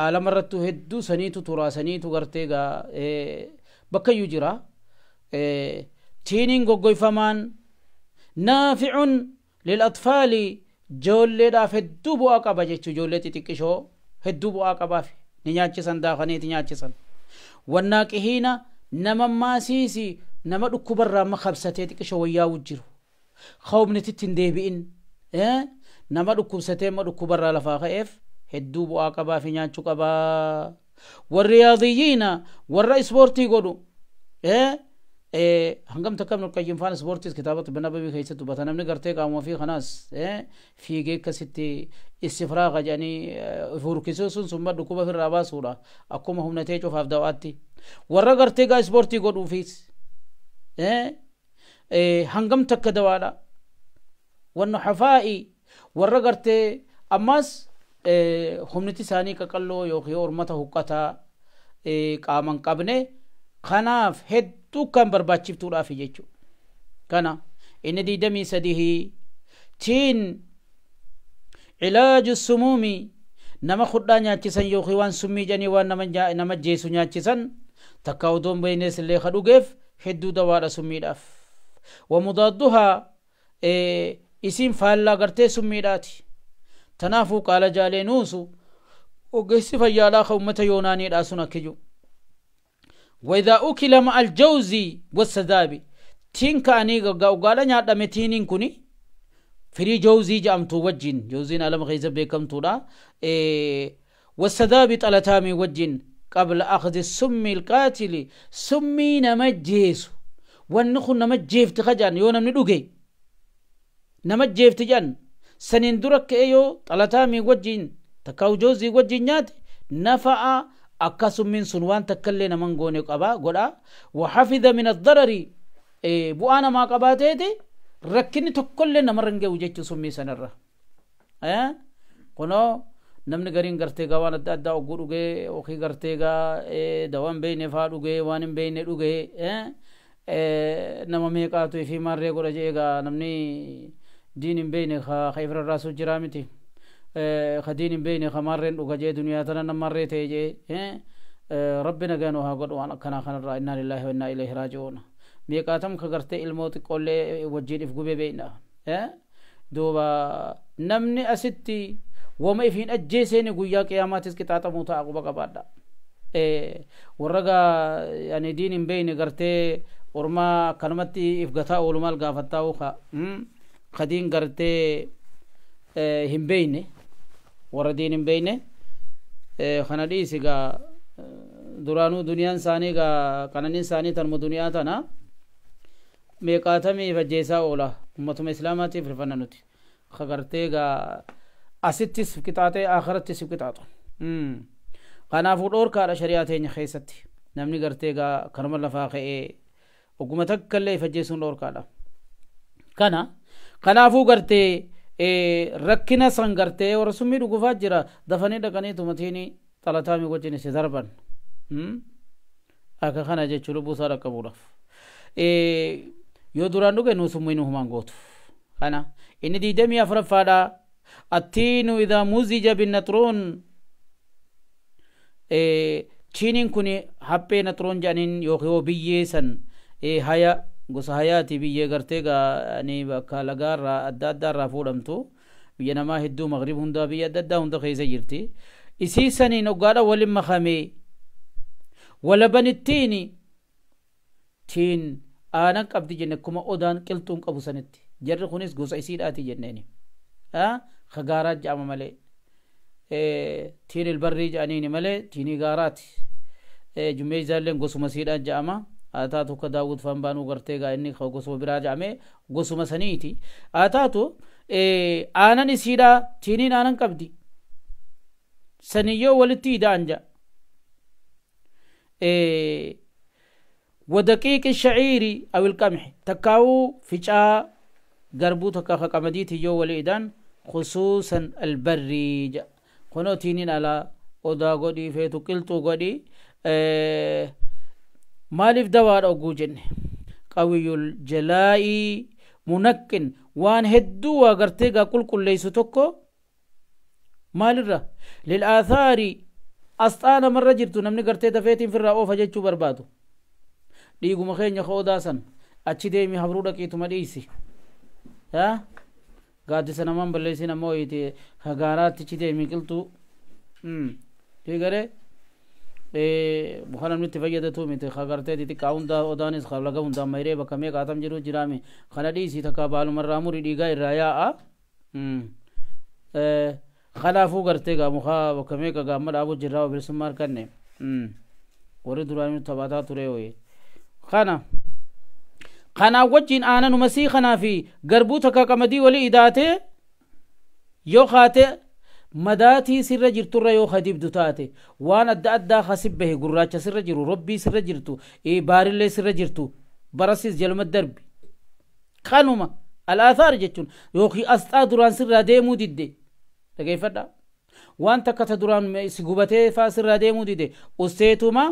aalamarrattu hedduu saniitu turaa saniitu gartee gaa bakkayyuu jira. Tiiniin goggoyfamaan naaficun lil'atfaali ijoolleedhaaf hedduu bu'aa qaba jechuu ijoollee xixiqqishoo hedduu bu'aa qabaaf ni nyaachisan daakaniiti nyaachisan. Wannaaqihiina nama maasiisi nama dhukkubarraa amma qabsatee xiqqishoo wayyaa'u jiru. Qawmnititti hin deebi'in nama dhukkubsatee amma dhukkubarraa lafaa ka'eef hedduu bu'aa qabaa fi nyaachuu qabaa. Warri yaadiyyiina warra ispoortii godhu hangam takka Ibnul Qayyim faan ispoortiis kitaaba Xibbi Nabawi keessatti dubbata namni gartee qaama ofii kanaas fiigee akkasitti istifraaqa jedhanii furkisuu sun summa dhukkuba ofirraa baasuudha akkuma humnatee cufaaf dawaatti. Warra gartee gaa ispoortii godhuufis hangam takka dawaadha. Wannu hafaa'i warra gartee ammas humniti isaanii qaqalloo yookiin ormata huqqataa qaama hin qabne kanaaf hedduu kan barbaachiftuudhaaf jechuudha. Kana inni 23 tiin cilaaju sumuumi nama khudhaa nyaachisan yookiin waan summii jedhanii waan nama jeesu nyaachisan takka odoo hin beeknes illee ka dhugeef hedduu dawaadha summiidhaaf. Wamudaadduhaa isiin faallaa gartee summiidhaati. Tanaafuu qaala jaalee nuusu ogeessi fayyaadhaa ka ummata yoonaaniidhaa sun akka jiru. وإذا أكل مع الجوز والسذاب تين كأني قال نيا متينين كوني فري جوزي جامتو وجين جوزين على مخيزة بكم تودا والسذاب تلتامي وجين قبل أخذ السم القاتل سمي نمجيس والنخو نمجيف تخجان يو نمن نمجيف تجان سنين درك ايو تلتامي وجين تكاو جوزي وجين نيات نفع akkasummiin sun waan takkallee naman goone qaba godha وحفظ من الضرر bu'aa namaa qabaateeti rakkinni tokkollee namarra hin gahu jechuu summii sanarra. Kunoo Namni gariin gartee gaa waan adda addaa ogguu dhugee yookiin gartee gaa dawaan beeyne faa dhugee waan hin beeyne dhugee nama meeqaatu fi maarree godha jee gaa namni diin hin beeyne ka ifra raasuu jiraa miti. Ka diin hin beeyne ka maarreen dhuga jee duniyaa tana nama maarree ta'e jee rabbi nagaa nu haa godhu waan akkanaa kanarraa innaa lillaahi wa innaa ilayhi raaji'uun. Meeqaatam ka gartee ilmoo xiqqoollee wajjin if gubee beeyna. Duuba namni asitti wama ifiin ajjeeseeni guyyaa qiyaamaatis qixaaxamuu ta'a quba qabaadha. Warra gaa yani diin hin beeyne gartee ormaa akkanumatti if gataa oolu maal gaafattaa'u ka diin gartee hin beeyne warra diin hin beeyne kana dhiisi gaa duraanuu duniyaan isaanii gaa qananiin isaanii tanuma duniyaa tana meeqaatamii ajjeesaa oola ummatuma islaamaatiif rifanna nuti ka gartee gaa asittis qixaaxee akhirattis qixaaxu. Kanaafuu dhoorkaadha shari'aa teenya keessatti namni gartee gaa kanuma lafaa ka'ee oguma takka illee if ajjeesuun dhoorkaadha. Kana kanaafuu gartee rakkina san gartee warra summii dhugufaa jira dafanii dhaqanii tumatiini xalataami wajjin isi darban. Akka kana jechuun lubbuu isaa dhaqqabuudhaaf. Yoo duraan dhuge nuu summii nu humaan gootu. Kana inni 24ffaadha. Attiinu idhaa muzija binnaxruun chiiniin kun haphee naxruun jedhaniin yookiin biyyee san haya gosa hayaati biyyee gartee gaanii bakka lagaarraa adda addaarraa fuudhamtu biyya namaa hedduu maghrib hundaa biyya adda addaa hunda keessa jirti. Isii saniin hoggaadha waliin makamee walabanittiin tiin aanan qabdi jenne akkuma odaan qilxuun qabu sanitti jarri kunis gosa isiidhaati jenneeni. Ka gaaraa jedhama malee tiin ilbarrii jedhaniini malee tiinii gaaraati. Jummee isaalleen gosuma siidhaan jedhama. Haa taatu akka daawwit faan baanuu gartee gaa inni gosuma biraa jedhamee gosuma saniiti. Haa taatu aanan isiidhaa tiiniin aanan qabdi. Saniyyoo walitti hidhaan jedha. ودقيق الشعير أو القمح تكاو فجاء قربو تكا قمديتي جو وليدان خصوصا البريج قنوتينين على odaa godhii feetu qilxuu godhii maaliif dawaadha ogguu jenne qawiyyul jalaa'ii munaqqin waan hedduu waa gartee gaa qulqulleessu tokko maalirra lil'aathaari asxaa namarra jirtu namni gartee dafeetiin firraa oofa jechuu barbaadu dhiiguma keenya ka odaa san achi deemi habruu dhaqiituma dhiisi gaaddisa namaan balleessin ammoo iti gaaraatti achi deemi qilxuu dhiigare muka namni itti fayyadatu miti ka gartee xixiqqaa hunda odaanis ka laga hundaan mayree bakka meeqaatam jiru jiraami kana dhiisii takka baalumarraa muri dhiigaa irraa yaa'a kanaafuu gartee gaa muka bakka meeqa gaamma dhaabu jirraa bilisummaa harkanne warri duraanii taphataa ture wayi kana kanaa wajjin aananuma sii kanaa fi garbuu takka qamadii walii idaatee yoo kaate madaatii sirra jirturra yoo kadibdu taate waan adda addaa kasibbahe gurraacha sirra jiru robbii sirra jirtu baarillee sirra jirtu barasis jaluma darbi kanuma al'aathaar jechuun yookiin asxaa duraan sirraa deemuu didde dhageeffadha waan takka ta duraan si gubatee faa sirraa deemuu didde usteetuma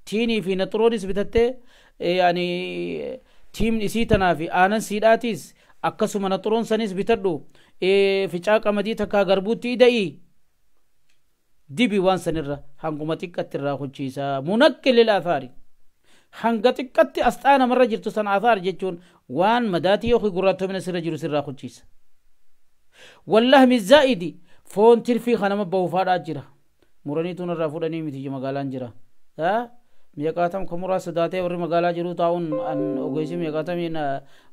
tiinii fi naxuroonis bitattee yani tiimni isii tanaa fi aanan siidhaatiis akkasuma naxuroon sanis bitadhu ficaa qamadii takkaa garbuutti ida'ii dibi waan sanirra hanguma xiqqatti irraa huchiisa munaqqi lil aathaari hanga xiqqatti asxaa namarra jirtu san aathaar jechuun waan madaatii yookiin gurraattomina sirra jiru sirraa huchiisa. Wallahmi zaa'idi foon tirfii kanama bahufaadhaa jira muranii tun irraa fuudhanii miti magaalaan jira. Meeqaatam ka muraa sodaatee warri magaalaa jiru taa'uun ogeessi meeqaatamiin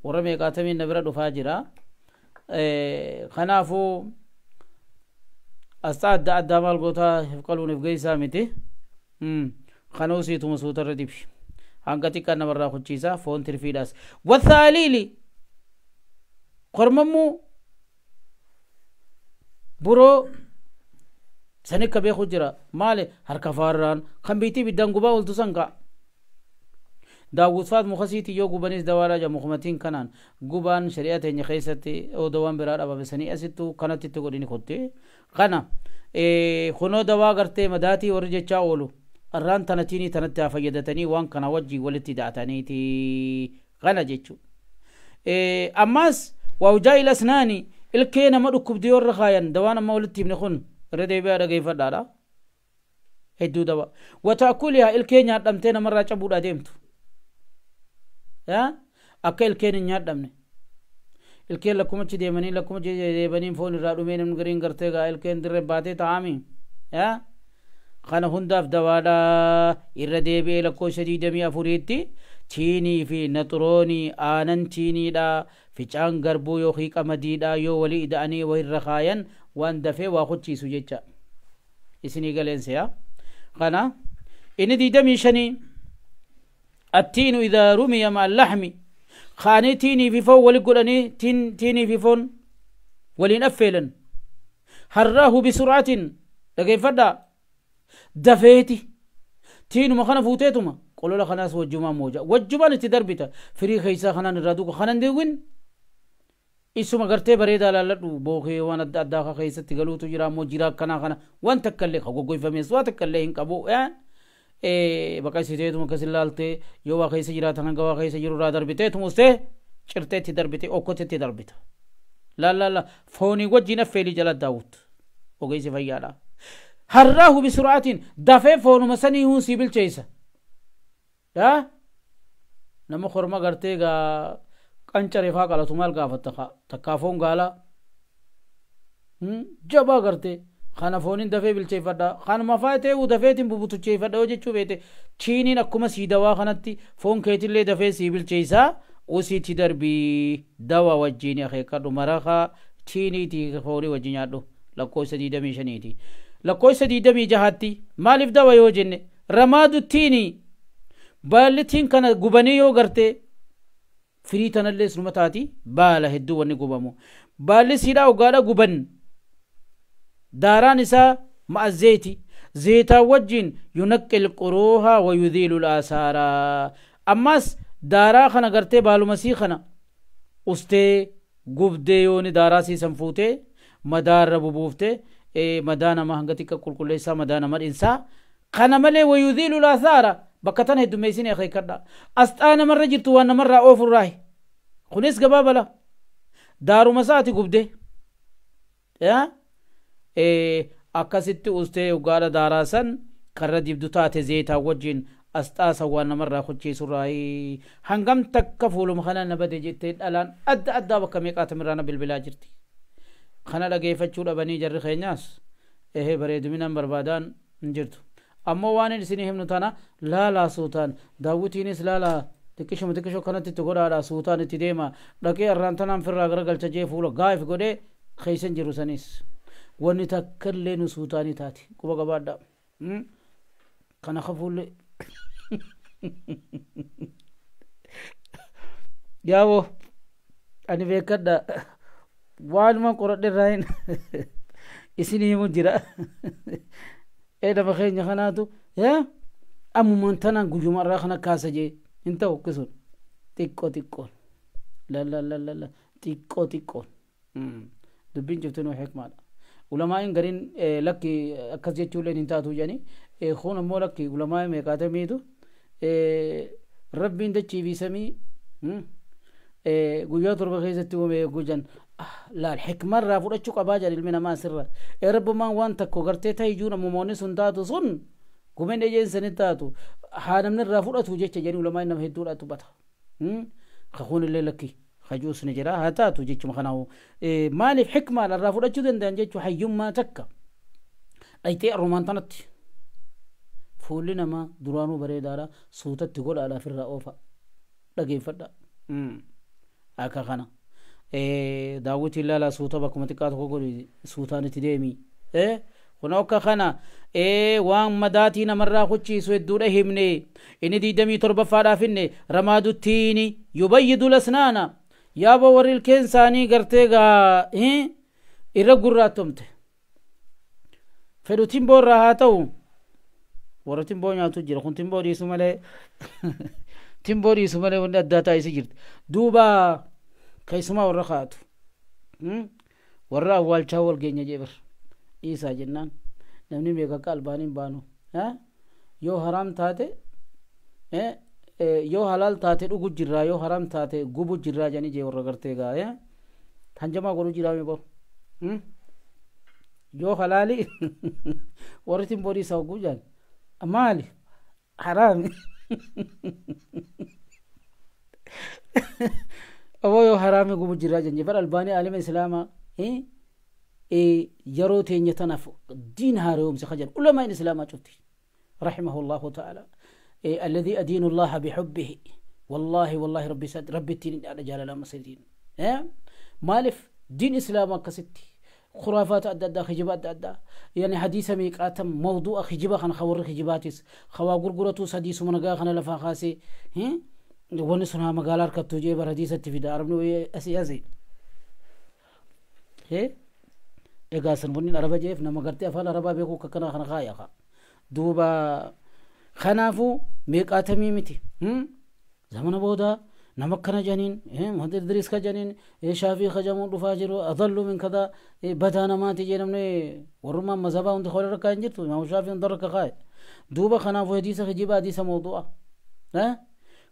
warra meeqaatamiin na bira dhufaa jira. Kanaafuu asxaa adda addaa maal gootaa if qaluun if geessaa miti. Kana usiituma suutarra dibi. Hanga xiqqaan namarraa huchiisa foon tirfiidhaas. Wathaaliili kormammuu buroo sanikka beeku jira maali harka faarraan kan biitii ibiddaan gubaa ooltu san ka'a. Daawwutfaat mukasiitii yoo gubanis dawaadha jedha. Mukumatiin kanaan gubaan shari'a teenya keessatti dawaan biraa dhabame sanii asittuu kanatti itti godhini kotte. Kana kunoo dawaa gartee madaatii warri jechaa oolu arraan tana tiinii tanatti haa fayyadatanii, waan kana wajjii walitti da'ataniiti kana jechuudha. Ammas waawjaa asnaani, ilkee nama dhukkubdi yoo irra kaayan, dawaan amma walitti himne kun irra deebi'aa dhageeffadhaadha. Hedduu dawa. Wataakulihaa, ilkee nyaadhamtee namarraa cabuudha deemtu. Akka ilkeen hin nyaadhamne. Ilkeen lakkumachi deemanii lakkumachi deemanii foon irraa dhumee namni gariin gartee gaa ilkeen dirree baatee ta'ami. Kana hundaaf dawaadha. Irra deebi'ee lakkoofsa 24tti tiinii fi naxuroonii, aanan tiiniidha, ficaan garbuu yookiin qamadiidha yoo walii ida'anii wayirra kaayan waan dafee waa kuchiisu jecha isinii galeenseya. Kana inni 25, attiinu idaa rumiya ma'a laxmi, kaanii tiinii fi foon wali godhanii, tiinii fi foon waliin affeelan, harraahu bisur'atin, dhageeffadhaa, dafeeti tiinuma kana fuuteetuma qolola kanaas wajjumaan mooja wajjumaan itti darbita, firii keessaa kanaan irraa duuka kanan deewin isuma gartee bareedaa laalladhu, bookee waan adda addaa ka keessatti galuutu jira. Ammoo jira akkanaa kana waan takka illee ka goggoyfames waan takka illee hin qabu. Baqaysiteetuma akkas ilaaltee yoo waa keessa jiraatan hanga waa keessa jiru irraa darbiteetuma ustee cirteetti darbite, okkotetti darbita. Laal foonii wajjin affeelii jala daawwut ogeessi fayyaadha. Harraahu bisur'aatiin, dafee foonuma sanii huun sii bilcheessa. Yaa nama korma gartee gaa qancaree faa qalatu maal gaafatta? Takkaa foon gaalaa jabaa gartee kana fooniin dafee bilcheeffadha, kanuma faa ta'uu dafeetiin bubutucheeffadha yoo jechuu beete, chiiniin akkuma sii dawaa kanatti foon keetillee dafee sii bilcheessaa, usiitti darbii dawa wajjiin akeekkadhu, marakaa chiiniitii foonii wajjin nyaadhu. Lakkoofsa 25ti. Lakkoofsa 26tti maaliif dawa yoo jenne, ramaadu tiinii, baalli tiin kana gubanii yoo gartee firii tanallee sunuma taati, baala hedduu wanni gubamu baalli siidhaa ogaadha guban, daaraan isaa ma'a zeeti, zeetaa wajjin, yunaqqil quruuha wa yudhiilu laasaaraa. Ammas daaraa kana gartee baaluma sii kana ustee gubdee yooni daaraa siisan fuutee madaarra bubuuftee madaa nama hanga xiqqa qulqulleessaa, madaa nama dhinsaa. Kana malee wayudhiilu laasaara, bakka tan heddummeessin akeekkadha, asxaa namarra jirtu waan namarraa oofurraahi. Kunis gabaabala daaruma isaati gubde akkasitti ustee ugaadha daaraa san karra dibdu taate zeetaa wajjin asxaa san waan namarraa kuchiisurraahi. Hangam takka fuuluma kana na bade jettee dhalaan adda addaa bakka meeqaatamirraa na bilbilaa jirti. Kana dhageeffachuu dhabanii jarri keenyaas ehee bareeduminaan barbaadaan hin jirtu. Ammoo waan isinii himnu tana laalaa, suutaan daawwitiinis laalaa, xiqqishuma xiqqisho kanatti itti godhaadha, suutaan itti deema. Dhaqee arraan tanaan firraa garagalcha jee fuula gaa'if godhee keeysan jiru sanis wanni takka illee nu suutaanii taati quba qabaadha. Kana kafuullee yaaboo ani beekadha, waanuma qoradhe irraa hin isinii himu jira. Nama keenya kanaatu ammumaan tanaan guyyuma irraa kana kaasa jee hin ta'u akkasuun xiqqoo xiqqoon la xiqqoo xiqqoon dubbiin cuftinuu hikmaadha. Ulamaa'in gariin lakki akkas jechuulleen hin taatu jedhanii, kun ammoo lakki ulamaa'in meeqaatamiitu rabbiin dachii fi samii guyyaa 7 keessatti uume gujan laal hikmarraa fudhachuu qabaa jedha ilmi namaa asirra. Rabbumaan waan tokko gartee ta'iyyuu namoonni sun taatu sun gumeen ejeen sanii taatu haa namni irraa fudhatu jecha jedhanii ulamaan nama hedduudha dubbata. Kakuun illee lakki hajuus ni jira haa taatu jechuma kanaawu maaliif hikmaan irraa fudhachuu danda'an jechuu hayyummaa takka dhayxee arrumaan tanatti fuulli namaa duraanuu bareedaadha, suutatti godhaadhaaf irraa oofa, dhageeffadha. Akka kana daawwitiin laalaa, suuta bakkuma xiqqaa tokko godhi, suutaan itti deemi. Kun akka kana waan madaatii namarraa kuchiisu hedduudha himne. Inni 27ffaadhaaf hinne, ramaaduttiini yubayyidu lasnaana. Yaaba warri ilkeen isaanii gartee gaa irra gurraattomte fedhu timboo irraa haa ta'u, warra timboo nyaatu jira kun timboo dhiisu malee Timboo dhiisu malee wanni addaa taa'isi jirti. Duuba keessumaa warra kaa'atu. Warra awwaalchaa wal geenya jee bar. Dhiisaa jennaan namni meeqa akka albaaniin baanu. Yoo haraam taate, yoo halaal taate dhugu jirraa, yoo haraam taate gubu jirraa jedhanii jee warra gartee gaa. Hanjamaa godhu jiraa mi bahu. Yoo halaali warri timboo dhiisaa hogguu jaan maali haraami. Aboo yoo haraami gubu jirraa jennee bar albaanii aalima islaamaa yeroo teenya tanaaf diin haaromse kajan ulamaan islaamaa cufti rahimahullahu ta'ala alladhi adiinu allaha bihubbihi wallahi wallahi rabbi rabbi ittiin hidhaadha jaalala masiriin maaliif diin islaamaa akkasitti خرافات أدى أدى خجبة أدى أدى يعني حديث ميقاتم موضوع خجبة خن خور خجباتس خوا غرغرتو سديس منغا خن لفا خاسي ونسنا مقالار كتو جيبر حديث التفيد عربنو أسي أسي هي إيقاسن ونين عربا جيف نما قرتي أفعال عربا بيكو ككنا خن خايقا دوبا خنافو ميقاتمي متي زمن بودا نمك كان جنين مهندس إدريس كجنين شافي خجمون رفاجر أضل من كذا بدانا ما تيجي نمني ورما مذهبا وند خول ركا انجرتو ما شافي اندر كخاي دوبا خنافو حديث خجيبا حديث موضوع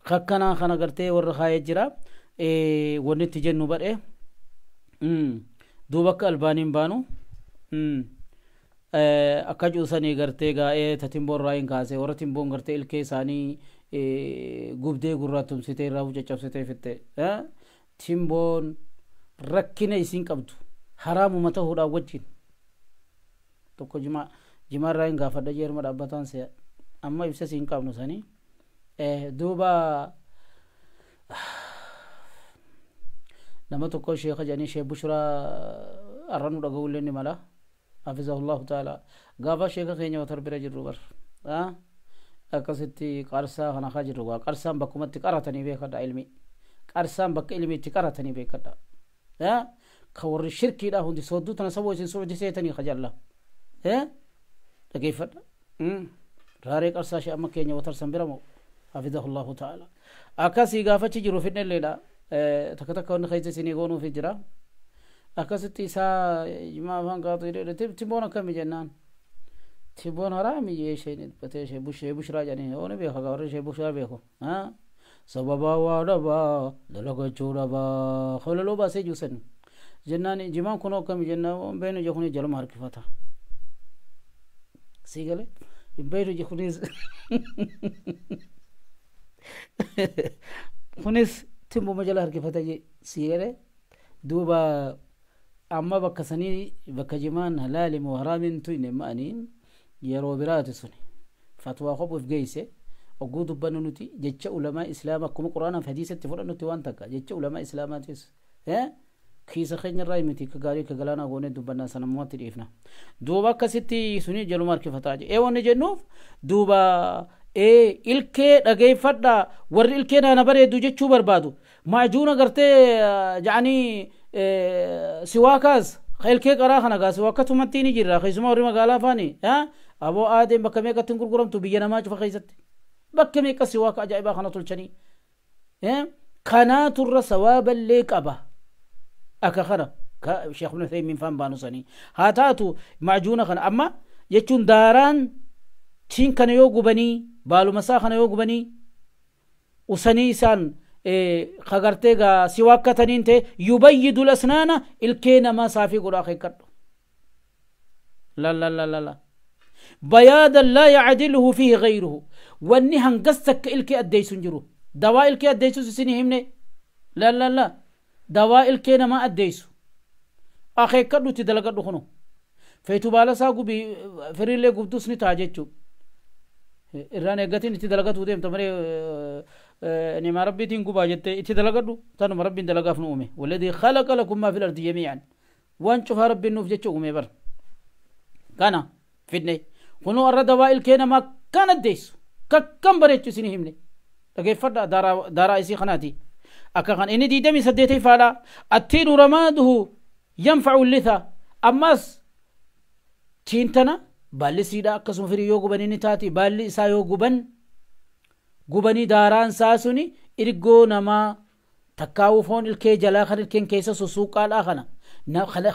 خكنا خنا قرتي ورخاي جرا وني تجنو بر دوبا البانين بانو akka cuusanii gartee gaa'ee tatimboon raayin kaasee warra timboon gartee ilkee isaanii gubdee gurraattumsitee irraa caccabsitee fitte. Timboon rakkina isiin qabdu haraamuma ta'uudhaan wajjin tokko jimaa raayin gaafadha jeerma dhaabbataan se'a amma ibsa isiin qabnu sanii duuba nama tokko sheeka jedhanii shee Bushraa arranuu dhaga'uullee ni mala. حفظه الله تعالى غابا شيخ خينيا وتربية جرو بر أكستي قرصا خنا خاجر روا قرصا بكمت قراتني بيكدا علمي قرصا بك علمي تقراتني بيكدا كور الشرك لا هندي صدو تنسبوا سين سعودي سيتني خجل الله كيف راري قرصا شيء أما كينيا وترسم برمو حفظه الله تعالى أكاسي غافة جرو في الليلة تكتكون خيزة سينيغونو في جرا akkasitti isaa jimaa afaan qaatu timboon akkami jennaan timboon haraami jee isheen dhibbatee ishee bushee bushraa jedhanii ooni beeka warri ishee bushraa beeku sababaa waa dhabaa dalagachuu dhabaa holaloo baasee juusan jennaan jimaan kun akkami jennaan beenu je kuni jaluma harkifata sii galee beenu je kunis kunis timbuma jala harkifata je sii galee duuba amma bakka sanii bakka jimaan halaali moo haraamin tuyne ma'aniin yeroo biraati suni fatwaa qophuuf geeyse ogguu dubbannu nuti jecha ulamaa islaamaa akkuma quraanaaf hadiisatti fudhannutti waan takka jecha ulamaa islaamaatis kiisa keenya irraa miti akka gaarii akka galaanaa goonee dubbannaa sana ammatti dhiifna duuba akkasitti suni jaluma harkifataa jee wanni jennuuf duuba ilkee dhageeffadha warri ilkee naana bareedu jechuu barbaadu maajuuna gartee ja'anii siwaakaas ilkee qaraa kana gaa siwaakkatumatti ni jirra keessumaa warri magaalaa faani aboo aadeen bakka meeqatti gurguramtu biyya namaa cufa keessatti bakka meeqa siwaaka ajaa'ibaa kana tolchanii kanaaturra sawaaballee qaba akka kana sheekh ibn Uthaymin faan baanu sanii haa taatu maajuuna kana amma jechuun daaraan tiin kana yoo gubanii baaluma isaa kana yoo gubanii usanii isaan kagartee gaa si waakkataniin ta'e yubayyidu lasnaana ilkee namaa saafii godhu akeekkadhu la la la la la bayaadan laa yacdiluhu fiihi gayruhu wanni hangas takka ilkee addeeysu hin jiru dawaa ilkee addeeysus isinii himne la la la dawaa ilkee namaa addeeysu akeekkadhu itti dalagadhu kunu feetu baala isaa gubii firiillee gubdus ni ta'a jechuu irraan eeggatiin itti dalagatuu deemta malee nima rabbiitiin gubaa jettee itti dalagadhu tanuma rabbiin dalagaaf nu uume walladii khalaqa lakum maa fil ardi jamiican waan cufaa rabbiin nuuf jecha uume bar kana fidne kunuu arra dawaa ilkee namaa kan addeessu kakkam bareechu isinii himne dhageeffadha daaraa isii kanaati akka kan inni 28 faadha attiinu ramaaduhu yanfacu litha ammas tiintana baalli siidha akkasuma firii yoo guban inni taati baalli isaa yoo guban Gubanii daaraan isaa suni irgoo namaa takkaawuu foon ilkee jalaa kan ilkeen keessa sussuuqaadhaa kana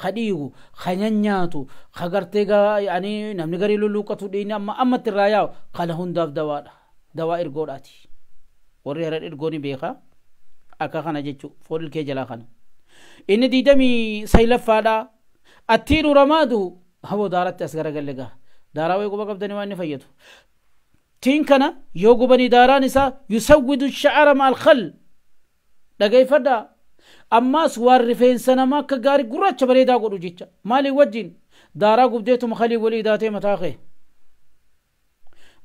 ka dhiigu ka nyaatu ka gartee yaani namni garii lulluuqatu dhiigni amma ammatti irraa yaa'u kana hundaaf dawaadha. Dawaa irgoodhaati. Warri harar irgoo ni beeka akka kana jechuu foon ilkee jalaa kana. Inni 29ffaadha. Attiinu ramaadu haboo daaratti as garagalle gaha. Daaraa wayii quba qabdanii waan inni fayyadu. Tiin kana yoo gubanii daaraan isaa yusawwidu sha'ara ma'al khal. Dhageeffadhaa. Ammaas waan rifeensa namaa akka gaarii gurraacha bareedaa godhu jecha. Maalii wajjin daaraa gubdeetuma khalii walii daatee mataa kee.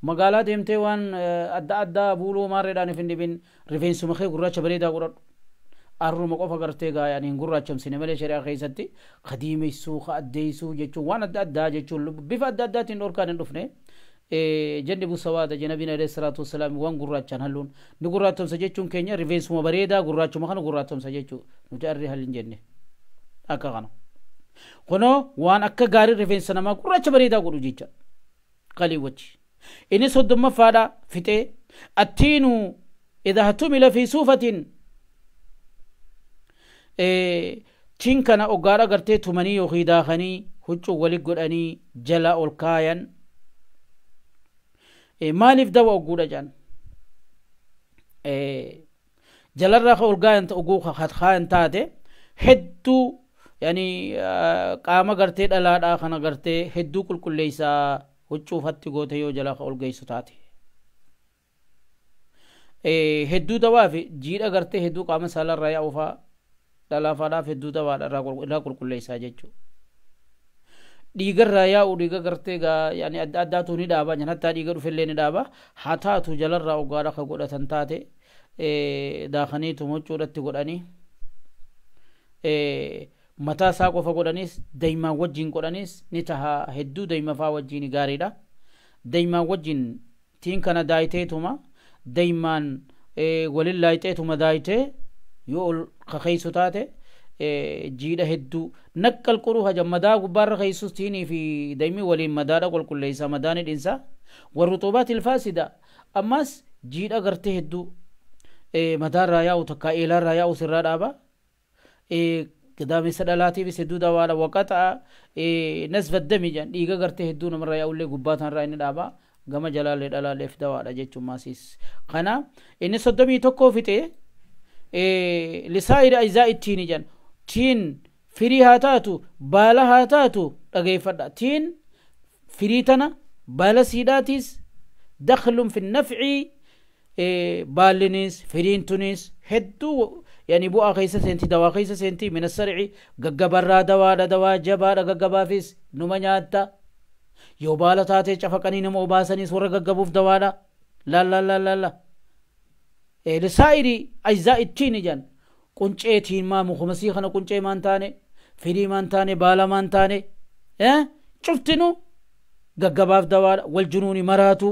Magaalaa deemtee waan adda addaa buuluu maarreedhaan if hin dhibin rifeensuma kee gurraacha bareedaa godhadhu. Arruma qofa gartee gaa yaani hin gurraachamsine malee shari'aa keessatti ka diimeessuu ka addeessuu jechuun waan adda addaa jechuun bifa adda addaatiin dhorkaan hin dhufne. Jannibu sawaada janabiin alayhi salaatu wassalaam waan gurraachaan halluun ni gurraachamsa jechuun keenya rifeensuma bareedaa gurraachuma kana gurraachamsa jechuu nuti arri halli hin jenne akka kana. Kunoo waan akka gaarii rifeensa namaa gurraacha bareedaa godhu jecha qalii wajji. Inni 30ffaadha fixee attiinu idha tumila fi suufatin tiin kana oggaadha gartee tumanii yookiin daakanii huccuu wali godhanii jala ol kaayan. Maaliif dawa ogguudha jedhan? Jalarraa ka ol gaayan oguu kaayan taate hedduu yaani qaama gartee dhalaadhaa kana gartee hedduu qulqulleessaa huccuufatti goote yoo jala ka ol geessu taate. Hedduu dawaa fi jiidha gartee hedduu qaama saalarraa yaa'uufaa dhalaafaadhaaf hedduu dawaadha irraa qulqulleessaa jechuudha. Dhiigarraa yaa'u dhiiga gartee yaani adda addaatu ni dhaaba hattaa dhiiga dhufellee ni dhaaba haa taatu jalarraa oggaadha ka godhatan taate daakaniitu huccuudhatti godhanii mataa isaa qofa godhaniis daa'imaan wajjin godhaniis ni taha hedduu daa'ima faa wajjin gaariidha. Daa'imaan wajjin tiin kana daayiteetuma daa'imaan walin laayiteetuma daayitee yoo ol kakeessu taate jiidha hedduu naqqal quruu haja madaa gubbaarra keessus tiinii fi daa'imni waliin madaadha qulqulleessa madaa ni dhinsa warruxuubaati ilfaasida ammas jiidha gartee hedduu madaarraa yaa'u takka eelaarraa yaa'u sirraa dhaaba gadaamessa dhalaatiifis hedduu dawaadha waqaxa nasfa dami jedhan dhiiga gartee hedduu namarraa yaa'ullee gubbaa tanarraa inni dhaaba gama jalaallee dhalaalleef dawaadha jechuun maasiis kana inni 31 fixee lisaa'ira ajzaa ittiin jedhan tiin firii haa taatu baala haa taatu dhageeffadha tiin firii tana baala siidhaatiis dakhlun fi nafci baallinis firiin tunis hedduu yaani bu'aa keessa seenti dawaa keessa seenti min asarci gaggabarraa dawaadha dawaa jabaadha gaggabaafis numa nyaatta yoo baala taatee cafaqanii nama obaasaniis warra gaggabuuf dawaadha la lisaa'iri ajzaa ittiin jedhan qunceetiin maa mukumasii kana quncee maan taane firii maan taane baala maan taane cuftinu gaggabaaf dawaadha wal junuuni maraatu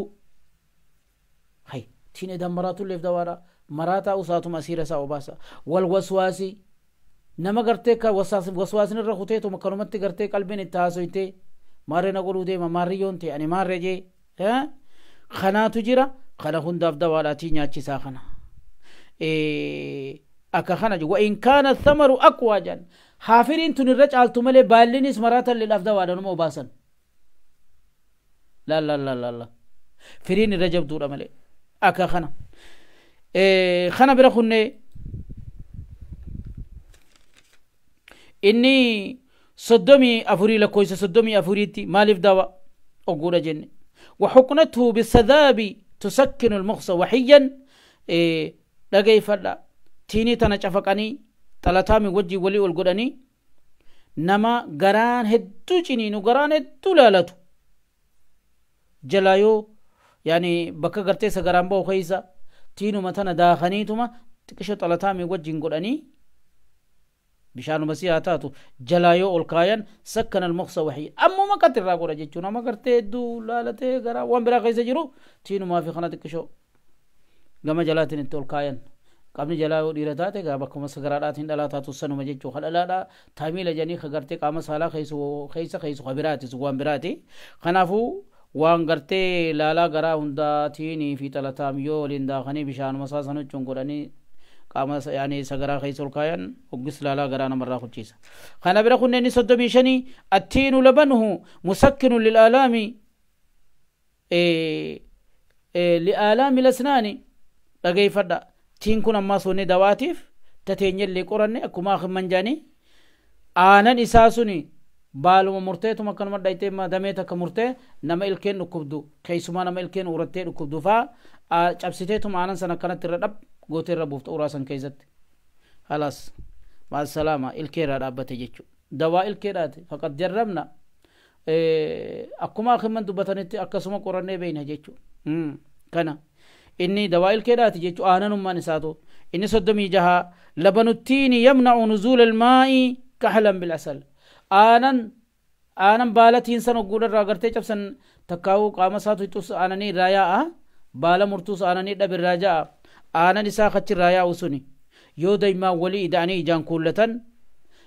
hay tiin edan maraatulleef dawaadha maraataa usaatuma asiira isaa obaasa wal waswaasi nama gartee ka waswaasni irra kuteetuma kanumatti gartee qalbiin itti haasoytee maarree na godhuu deema maarriyyoon ta'e ani maarree jee kanaatu jira kana hundaaf dawaadhaatii nyaachisaa kana. Akka kana jiru wa in kaana thamaru aqwaa jedhan haafiriin tun irra caaltu malee baallinis maraatalleedhaaf dawaadha numa obaasan. La la la la la firiin irra jabduudha malee akka kana. Kana bira kunne inni 34 lakkoofsa 34tti maaliif dawa ogguudha jenne وحقنته بالسذاب تسكن المخص وحيا dhageeffadha tiinii tana cafaqanii xalataami wajjii walii ol godhanii nama garaan hedduu ciniinu garaan hedduu laalatu jalaa yoo yaani bakka gartee isa garaan bahu keessa tiinuma tana daakaniituma xiqqisho xalataami wajjin godhanii bishaanuma si haa taatu jalaa yoo ol kaayan sakkana almuksa waxii ammuma qatti irraa godha jechuun nama gartee hedduu laalatee garaa waan biraa keessa jiru tiinumaa fi kana xiqqisho gama jalaatiin itti ol kaayan qaamni jalaa yoo dhiira taate gaa bakkuma sagaraadhaatiin dhalaa taatu sanuma jechuu ka dhalaadhaa taamiila jedhanii ka gartee qaama saalaa keessa keessu ka biraati waan biraati kanaafuu Waan gartee laalaa garaa hundaa tiinii fi xalataam yoo waliin daakanii bishaanuma isaa san huccuun godhanii qaama yaani sagaraa keessa ol kaayan, hoggis laalaa garaa namarraa kuchiisa. Kana bira kunneen 35, attiinu labanuhu musakkinu lil'aalaami li'aalaami lasnaani. Dhageeffadha, tiin kun ammaas wanni dawaatiif tateenyallee qoranne akkuma akimman jaanii aanan isaa suni baaluma murteetuma akkanuma dhaytee damee takka murtee nama ilkeen dhukkubdu, keessumaa nama ilkeen urattee dhukkubdu faa cabsiteetuma aanan san akkanatti irra dhab gootee irra buufta uraa san keessatti. Halaas maal salaama, ilkee irraa dhaabbate jechuudha. Dawaa ilkeedhaati. Faqad jarrabna, akkuma akimman dubbatanitti akkasuma qorannee beeyna jechuudha. Kana inni dawaa ilkeedhaati jechuudha aananummaan isaatu. Inni 36, labanuttiini yamna'u nuzuula almaa'i kaxlan bilasal. Aanan baalatiin san ogguudharraa gartee cabsan takkaa'uu qaama isaatu hixus aananii irraa yaa'a, baala murtuus aananii dhab irraa ja'a. Aanan isaa kachi irraa yaa'u suni yoo daymaan walii ida'anii ijaan kuullatan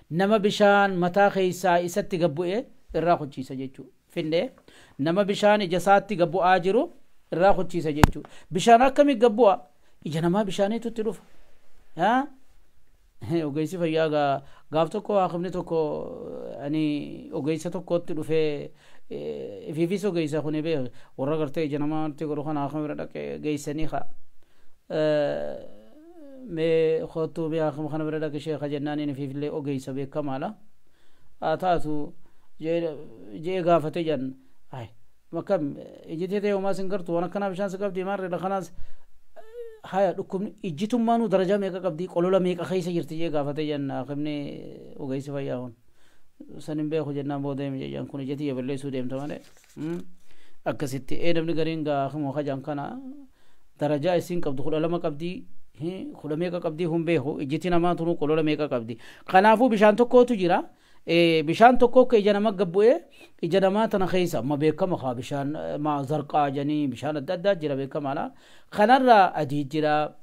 nama bishaan mataa keessaa isatti gabbu'e irraa kuchiisa jechuudha. Finne nama bishaan ija isaatti gabbu'aa jiru irraa kuchiisa jechuudha. Bishaan akkamii gabbu'a? Ija namaa bishaaniitu itti dhufa. Ogeessi fayyaa gaaf tokko haakimni tokko ani ogeessa tokkotti dhufee, ifiifis ogeessa kuni beek, warra gartee ija namaatti godhu kana haakima bira dhaqee geessanii haa mee kottuu mee haakima kana bira dhaqe sheeka jennaaniin, ifiifillee ogeessa beekamaadha. Haa taatu jee gaafate jan, ay makam iji tee homaa sin gartu, waan akkanaa bishaan si qabdi maarreedha, kanaas haya dhukkubni ijjitummaanuu darajaa meeqa qabdi, qolola meeqa keessa jirti jee gaafate jan. Haakimni ogeessi fayyaa kun san hin beeku jennaan, booda himi jechaan kun ija tiyya balleessuu deemta malee akkasitti. Ee, namni gariin gaa haakima kajaan kana darajaa isiin qabdu 12 qabdii, kudha meeqa qabdii hun beeku, ijjiti namaa tunu qolola meeqa qabdi. Kanaafuu bishaan tokkootu jira, bishaan tokko akka ija nama gabbu'ee ija namaa tana keessa amma beekama kaa bishaan maa zarqaa janii bishaan adda addaa jira beekamaadha. Kanarraa adii jira,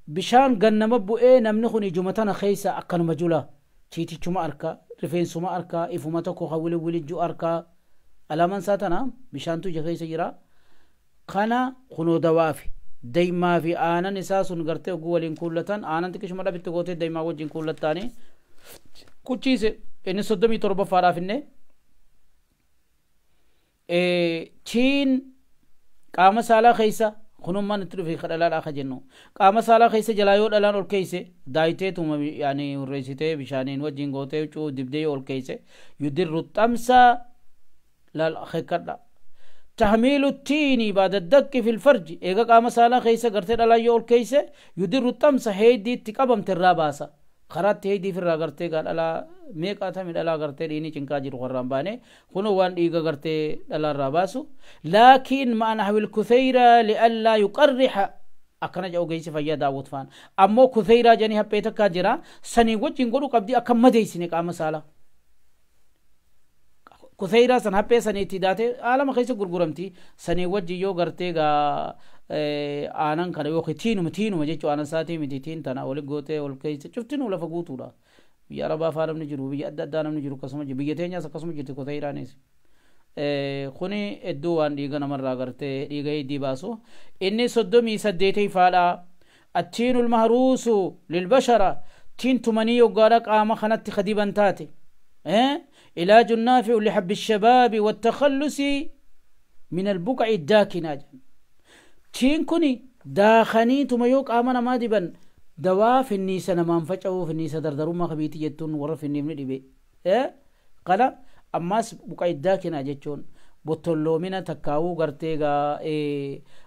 bishaan gannama bu'ee namni kun ijuma tana keessa akkanuma jula chiitichuma arka, rifeensuma arka, ifuma tokko ka wili wilijju arka, alaaman isaa tana bishaantu ija keessa jira. Kana kunoo dawaafi daymaa fi aanan isaa sun gartee oguu waliin kuullatan aanan xiqqishuma dhabitti gootee daymaa wajjin kuullattaanii kuchiise. Inni 37ffaadhaaf inne tiin qaama saalaa keessa kunummaan itti dhufe kadhalaadhaa ka jennu qaama saalaa keessa jalaa yoo dhalaan ol keeyse daayiteetuma yaani hurreessitee bishaaniin wajjin gootee huccuu dibdee yoo ol keeyse yudirru xamsa laal hekkadha. Tahmiilu tiini baada daqqi fil farji, eega qaama saalaa keessa gartee dhalaan yoo ol keeyse yudirru xamsa, heeydii itti qabamte irraa baasa. Karaatti heeydii firraa gartee gaa dhalaa meeqaa tami dhalaa gartee dhiini cinqaa jiru karraan baane kunoo waan dhiiga gartee dhalaa irraa baasu. Laakiin ma'a nahwil kutheyra li'allaa yuqarrixa akkana jedha ogeessi fayyaa daawwat faan. Ammoo kutheyraa jedhanii haphee takkaa jira, sanii wajjin godhu qabdi akka madeessine qaama saalaa. Kutheyraa san haphee sanii itti daatee aalama keessa gurguramti, sanii wajjin yoo gartee gaa aanan kana yookiin tiinuma jechuu aanan isaatii miti, tiin tana wali gootee ol keessa cuftinuu lafa guutuudha. Biyya arabaa faa namni jiru, biyya adda addaa namni jiru akkasuma jiru, biyya teenyaas akkasuma jirti kutheyraanis. Kuni hedduu waan dhiiga namarraa gartee dhiiga hiddii baasu. Inni 38ffaadha. Attiinul mahruusu lilbashara, tiin tumanii yoggaadha qaama kanatti kadiban taate. Ilaaju naafi'u lihabbi shabaabi wattakhallusi min albuqa'i daakinaa jedhan. Tiin kuni daakaniituma yoo qaama namaa diban dawaa finniisa namaan faca'uu, finniisa dardarummaa kabiitii jettuun warra finniifni dhibe. Kana ammaas buqa'i daakinaa jechuun bottolloomina takkaawuu gartee gaa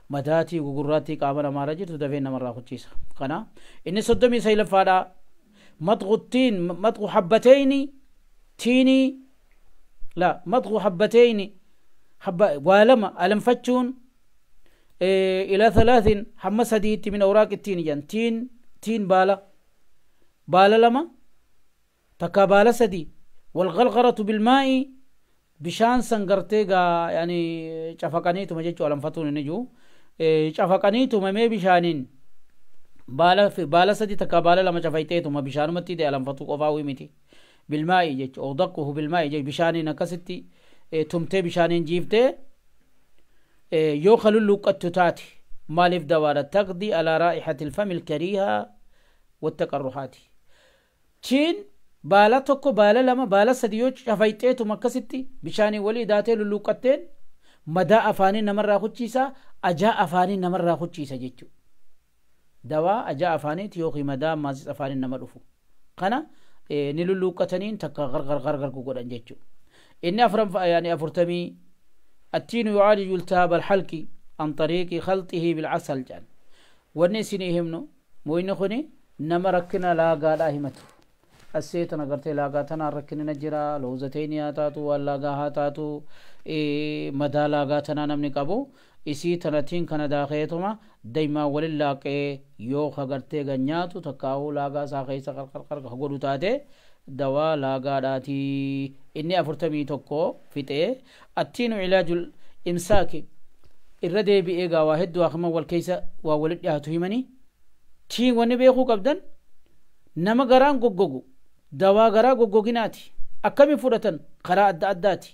madaatii gugurraattii qaama namaarra jirtu dafee namarraa kuchiisa. Kana inni 39ffaadha. Madqu tiin madqu habbateyni tiinii la madqu habbateyni habba waa lama alanfachuun ila thalaatin hamma sadiitti min awraaqi tiin jedhan, tiin baala lama takkaa baala sadi, walqalqaratu bilmaa'i bishaan san gartee gaa yani cafaqaniituma jechuu alanfatuun inni jiru cafaqaniituma mee bishaaniin baala sadi takkaa baala lama cafayteetuma bishaanumatti de alanfatuu qofaa miti, bilmaa'i jechu daquhu bilmaa'i jechu bishaaniin akkasitti Tumtee bishaaniin jiiftee yoo ka lulluuqqattu taate maaliif dawaadha? Taqdii alaa raa'ixati ilfami ilkariiha wattaqarruhaati. Tiin baala tokko, baala lama, baala sadi yoo cafayxeetuma akkasitti bishaanii walii daatee lulluuqqatteen madaa afaanii namarraa kuchiisa, ajaa afaanii namarraa kuchiisa jechuudha. Dawaa ajaa afaaniiti yookiin madaa maasis afaanii nama dhufu. Kana ni lulluuqqataniin takka gargar gargar godhan jechuudha. Inni afran yaani 40 التين يعالج التهاب الحلق عن طريق خلطه بالعسل جان. Wanni isinii himnu moyni kuni nama rakkina laagaadhaa himatu. Asseetana gartee laagaa tanaan rakkinina jira, loozateeni haa taatu, waan laagaa haa taatu, madaa laagaa tanaa namni qabu isii tanatiin kana daakeetuma daymaa walin laaqee yoo ka gartee ganyaatu takkaa'uu laagaa isaa keessa qarqar godhu taate dawaa laagaadhaati. Inni 41 fixee attiinu cilaajul imsaaki irra deebi'ee gaa waa hedduu akima wal keessa waa walit dhiyaatu himanii. Tiin wanni beekuu qabdan nama garaan goggogu dawaa garaa goggoginaati. Akkami fudhatan? Karaa adda addaati.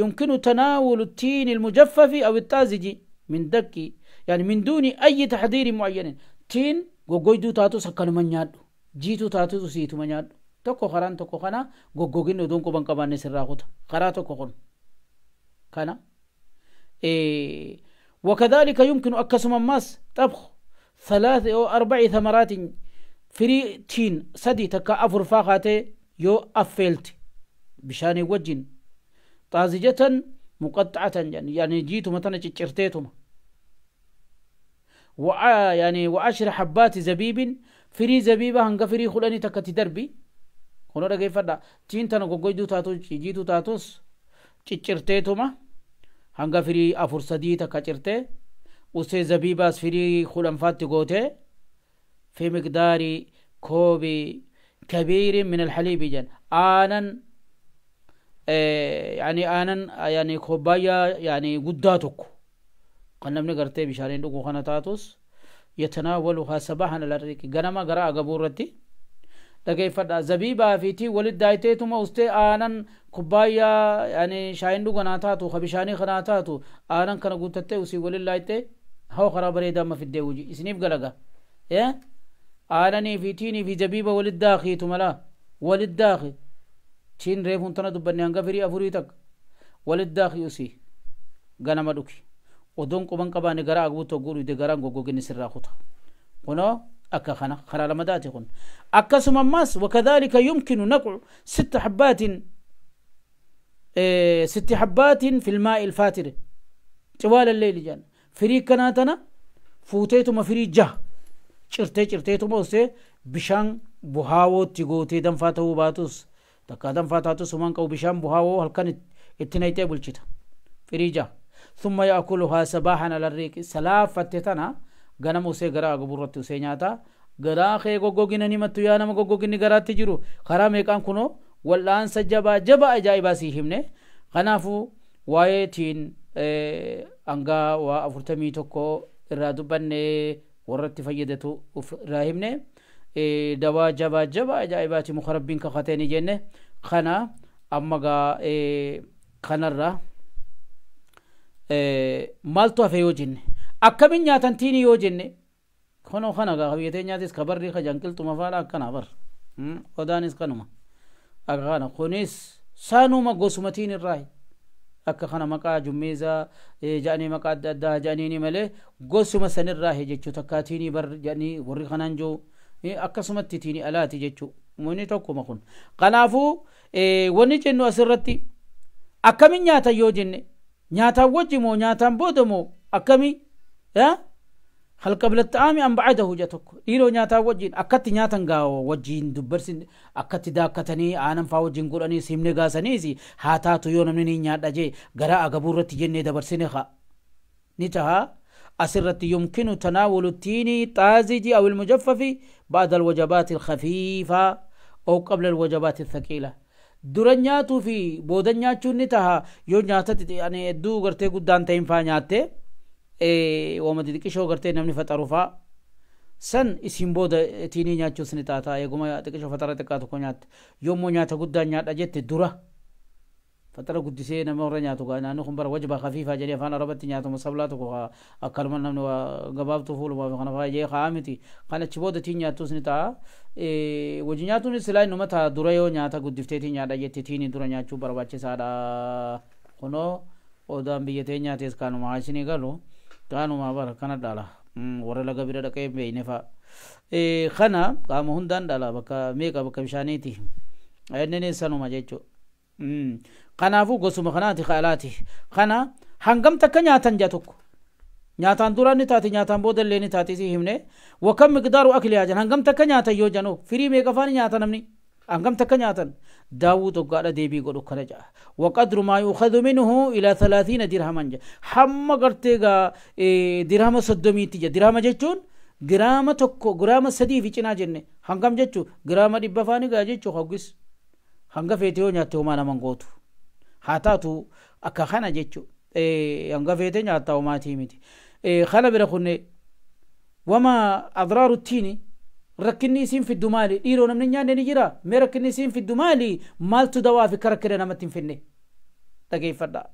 يمكن تناول التين المجفف أو الطازج من دك يعني من دون أي تحضير معين. تين goggoyduu taatus akkanuma nyaadhu, jiituu taatus siituma nyaadhu. Tokko karaan tokko kana goggogin oduun quban qabaanne sirraa kuta, karaa tokko kun kana. وكذلك يمكن أكسم ماس طبخ 3 أو 4 ثمرات firii tiin sadi takka afur faa yoo affeelte bishaanii wajjin طازجة مقطعة يعني jiituma tana ciccirteetuma يعني و10 حبات زبيب firii zabiiba hanga firii 10 takkatti darbi. Kunoo dhageeffadha, tiin tana goggoyduu taatu jiituu taatus ciccirteetuma hanga firii afur sadii takka cirtee usee zabiibaas firii 10 faatti gootee في مقدار كوب كبير من الحليب جن آنا يعني آنا يعني كوبايا يعني قداتك قلنا من قرتي بشارين لقو خناتاتوس يتناولها صباحا للريك غنما غرا غبورتي dhaggeeffadha. Zabiibaa fi tii walit daayiteetuma ustee aanan kubbaayyaa yani shaayin dhuganaa taatu ka bishaanii kanaa taatu aanan kana guuttattee usii walin laayitee hawa karaa bareedaa amma fiddee wuji isiniif galaga. Aananii fi tiinii fi zabiiba walit daakiitu malaa walit daaki tiin reefuun tana dubbanne hanga firii afurii takka walit daaki usii ganama dhuki odoon quban qabaane gara agbuutti hogguu dhuyde garaan goggoginni sirraa kuta. Kunoo akka kana karaa lamadaati kun. Akkasuma ammas wakadhalika yumkinu naqcu sitta habbaatin 6 حبات في الماء الفاتر طوال الليل جان. firii kanaa tana fuuteetuma firii jaha cirtee cirteetuma usee bishaan buhaawootti gootee danfaa ta'uu baatus takka danfaa taatus humaan qabu bishaan buhaawoo halkan itti nayxee bulchita firii jaha. ثم يأكلها صباحا على الريق salaafatte tana ganama usee garaa agaburratti usee nyaata. Garaa kee goggogina nimattu yaa nama goggoginni garaatti jiru karaa meeqaan kunoo wal'aansa jabaa jabaa ajaa'ibaa sii himne. Kanaafuu waa'ee tiin hangaa waa 41 irraa dubbanne warratti fayyadatu irraa himne dawaa jabaa jabaa ajaa'ibaati muka rabbiin kakatee ni jenne. Kana amma gaa kanarra maaltu hafe yoo jenne, akkamin nyaatan tiini yoo jenne, kunoo kana gaa biyyatee nyaatis kabarrii ka janqilxuma faadha akkana bar odaanis kanuma akka kana kunis saanuma gosuma tiin irraa akka kana maqaa jummeezaa jedhanii maqaa adda addaa jedhaniini malee gosuma sanirraa jechuu takkaa tiinii bar jedhanii warri kanaan jiru akkasumatti tiinii alaati jechuu wanni tokkuma kun. Kanaafuu wanni jennu asirratti akkamin nyaatan yoo jenne, nyaataan wajji moo nyaataan booda moo akkami? هل قبل الطعام أم بعده جا tokko dhiiroo nyaataa wajjin akkatti nyaatan gaa wajjin dubbarsin akkatti daakkatanii aanan faa wajjin godhanii simne gaasaniisi haa taatu yoo namni ni nyaadha jee garaa agabuu irratti jennee dabarsine haa ni taha. Asirratti يمكن تناول التين طازج أو المجفف بعد الوجبات الخفيفة أو قبل الوجبات الثقيلة. Dura nyaatuu fi booda nyaachuun ni taha yoo nyaatatti yani hedduu gartee guddaan ta'in faa nyaatte wama xixiqqishoo gartee namni faxaru faa san isin booda tiinii nyaachuus ni taata eeguma xiqqishoo faxara xiqqaa tokko nyaatte. Yommuu nyaata guddaa nyaadha jette dura Faxara guddisee nama warra nyaatu gaa nyaanni kun bara wajba khafiifaa jedhee afaan arabatti nyaatamu sablaa tokko akkanuma namni waa gabaabtuu fuulumaa fi kana fa'aa jee kaa miti. Kan achi booda tiin nyaattus ni ta'a. Wajji nyaatuun silaa innuma ta'a dura yoo nyaata guddifteetiin nyaadha jette tiini dura nyaachuu barbaachisaadha. Kunoo odaan biyya teenyaatis kanuma haa isinii galu kanuma bara kana dhala. Warra laga bira dhaqee hin beekne fa'a. Kana qaama hundaan dhala bakka meeqa bakka bishaaniiti. Inni sanuma jechuudha. Kanaafuu gosuma kanaati kaalaati. Kana hangam takka nyaatan jaa tokko. Nyaataan duraan ni taati nyaataan booda illee ni taati si himne. Wakam miqdaaru akliyaa jan hangam takka nyaatan yoo janu firii meeqa faani nyaata namni. Hangam takka nyaatan. Daawud hoggaadha deebii godhu kana ja'a. Waqadru maa yuukhadhu minhu ilaa 30 dirhaman ja'a. Hamma gartee gaa dirhama 30tti ja'a. Dirhama jechuun giraama tokko giraama 3 fi cinaa jenne. Hangam jechuu giraama 100 faani gaa jechuu hoggis. Hanga feete yoo nyaatte homaa naman gootu. Haa taatu akka kana jechuu. Hanga feete nyaatta homaatii miti. Kana bira kunne wama adraaru tiini rakkinni isiin fiddu maali? Dhiiroo namni nyaanne ni jira. Mee rakkinni isiin fiddu maali? Maaltu dawaa fi karakkina namatti hin finne? Dhageeffadha.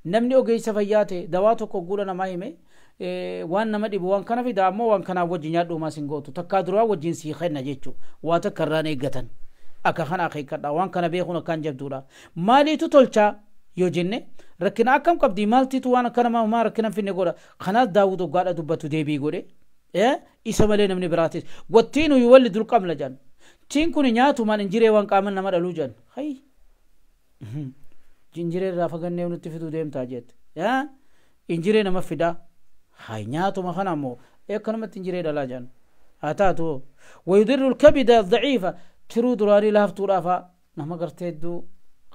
Namni ogeessa fayyaa ta'e dawaa tokko guula namaa hime waan nama dhibu waan kana fida ammoo waan kanaa wajjin nyaadhu homaa sin gootu. Takkaa duraa wajjin sii kenna jechuu. Waa takka irraan eeggatan. Akka kana akeekkadha. Waan kana beekuun akkaan jabduudha. Maaliitu tolchaa yoo jenne rakkina akkam qabdi maaltiitu waan akka namaa homaa rakkina hin finne godha. Kanaas Daawud hoggaadha dubbatu deebii godhe. Isa malee namni biraatis. Wattiinu yuwallidu lqamla jedhan. Tiin kun nyaatumaan injiree waan qaaman nama dhaluu jedhan. Hayi. Injiree irraa fagannee nutti fiduu deemtaa jette. Injiree nama fidaa. Hayi nyaatuma kana ammoo akkanumatti injiree dhalaa jedhan. Haa taatu. Wayudirru lkabida daciifa. Tiruu duraanii laaftuudhaafaa nama gartee hedduu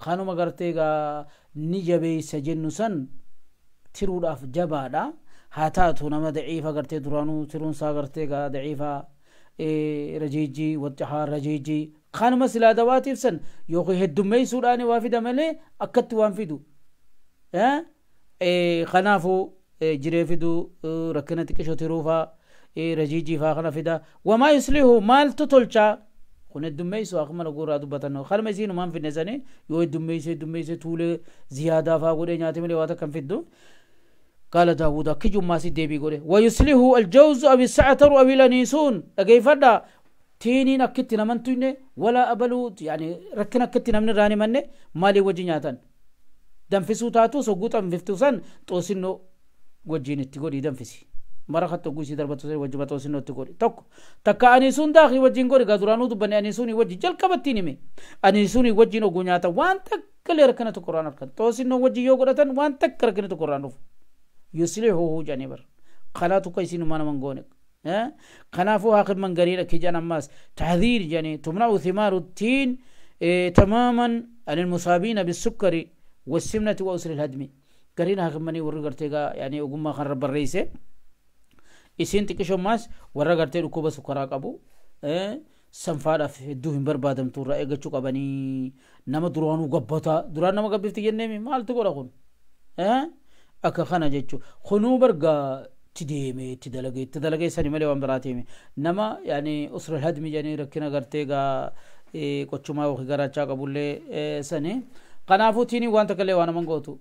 kanuma gartee gaa ni jabeessa jennu san tiruudhaaf jabaadha. Haa taatu nama daciifa gartee duraanuu tiruun isaa gartee gaa daciifa rajiijii waxxahaa rajiijii kanuma silaa dawaatiif san yookiin heddummeessuudhaan waa fida malee akkatti waan fidu. Kanaafuu jiree fiduu rakkina xiqqishoo tiruufaa rajiijii faa kana fida. Wamaa yuslihu maaltu tolchaa? Kun heddummeessu akkuma laguurraa dubbatan kanuma isiin humaan finne sanii yoo heddummeessee heddummeessee tuulee ziyaadaa faa godhee nyaate malee waa takka hin fiddu. قال داود كجم ما سيدي بيقوله ويسله الجوز أو السعتر أو الأنيسون أجيفدا تيني نكتنا من تيني ولا أبلو يعني ركنا كتنا من راني مني مالي وجنياتن دم في سوتاتو سقوط أم فيفتوسن توسنو وجين التقولي دم فيسي مرة تقولي دربة توسن وجبة توسنو التقولي تك تك أنيسون داخل وجين قولي قدرانو تبني أنيسوني وجي جل كبتيني مي أنيسوني وجينو جنياتا وان تك كل ركنا تقران ركن توسنو وجي يوغرتن وان تك ركنا تقرانو يصلحه جانبر خلاتو كيسين ما نمنغونك خنافو آخر من قريرة كي جانا ماس تحذير يعني تمنع ثمار التين تماما عن المصابين بالسكر والسمنة وأسر الهدم قرينا آخر مني ورقرتيغا يعني وقم خان رب الرئيس إسين تكشو ماس ورقرتي ركوبة سكراك أبو سنفارة في الدوهم بربادم تورا إيغا أبني نما درانو قبطا دران نما قبفتي جنمي مال تقول أخون akka kana jechuun kunuu barga itti deemee itti dalagee itti dalagee sani malee waan biraa teeme nama yaani usra hadmi jedhanii rakkina gartee gaa qochumaa yookiin garaachaa qabullee sani kanaafuu tiini waan takka illee waa naman gootu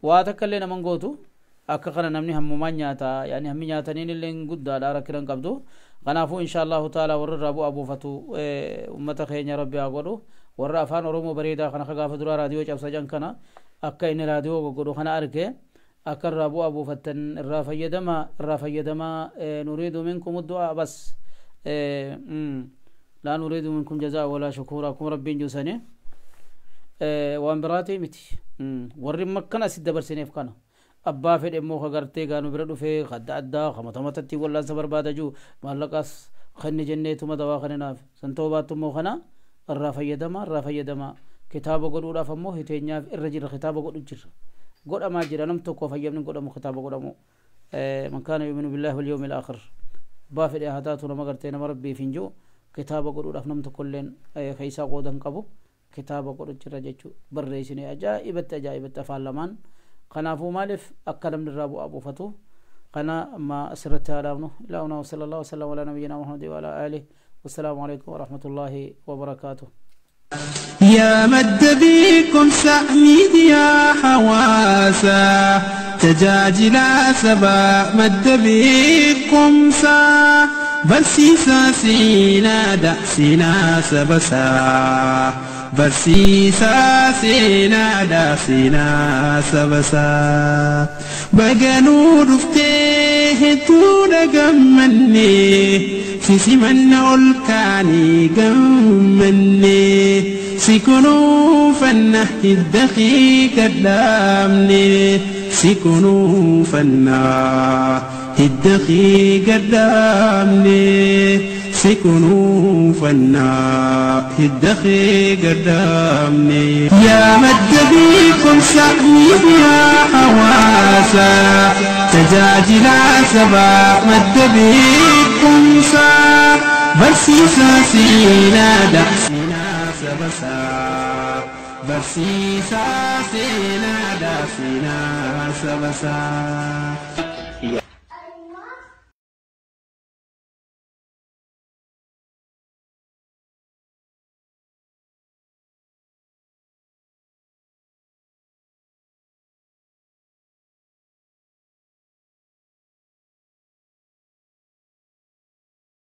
waa takka illee naman gootu akka kana namni hammumaan nyaata yaani hammi nyaataniin illee guddaadha rakkina hin qabdu kanaafuu insha allahu taala warra irraa bu'aa buufatu ummata keenya rabbi haa godhu warra afaan oromoo bareedaa kana gaafa duraa raadiyoo cabsa jan kana akka inni raadiyoo godhu kana arge akka irraa bu'aa buufattan irraa fayyadamaa irraa fayyadamaa nuriidu minkum du'aa bas laa nuriidu minkum jazaa walaa shukuura akkuma rabbiin juusanii waan biraatii miti warri makkana asit dabarsineef kana abbaa fedhe immoo ka gartee gaanu bira dhufee adda addaa ka mata matatti wallaansa barbaada jiru maallaqas kenni jenneetuma dawaa kennaaf san ta'uu baattu immoo kana irraa fayyadamaa irraa fayyadamaa kitaaba godhuudhaaf ammoo hiteenyaaf irra jira kitaaba godhu jira godhamaa jira nam tokko fayyamni godhamu kitaaba godhamu man kaana yu'minu billahi wal yawmil aakhir abbaa fedhe haa taatu nama gartee nama rabbiif hin jiru kitaaba godhuudhaaf nam tokkolleen keessaa qooda hin qabu kitaaba godhu jira jechuu barreessine ajaa'ibatti ajaa'ibatti afaan lamaan kanaafuu maaliif akka namni irraa bu'aa buufatu kana amma asirratti haa dhaabnu ilaa hunaa wa sallallahu wa sallam ala nabiyyina muhammadi wa ala aalihi wassalaamu alaikum wa rahmatullaahi wa barakaatuh. Yaa madda beekumsa miidiyaa hawaasaa, tajaajila sabaa madda beekumsaa, barsiisaa seenaadha seenaa sabasaa, barsiisaa seenaadha seenaa sabasaa. Baganuu dhuftee hedduudha gammannee, sisimanna ol kaanii gammannee, si kunuunfanna hidda gadhaabne, si kunuunfanna hidda gadhaabne, si kunuunfanna hidda gadhaabne. Yaa madda beekumsa miidiyaa hawaasaa, tajaajila sabaa madda beekumsaa, barsiisaa seenaadha seenaa sabasaa, barsiisaa seenaadha seenaa sabasaa.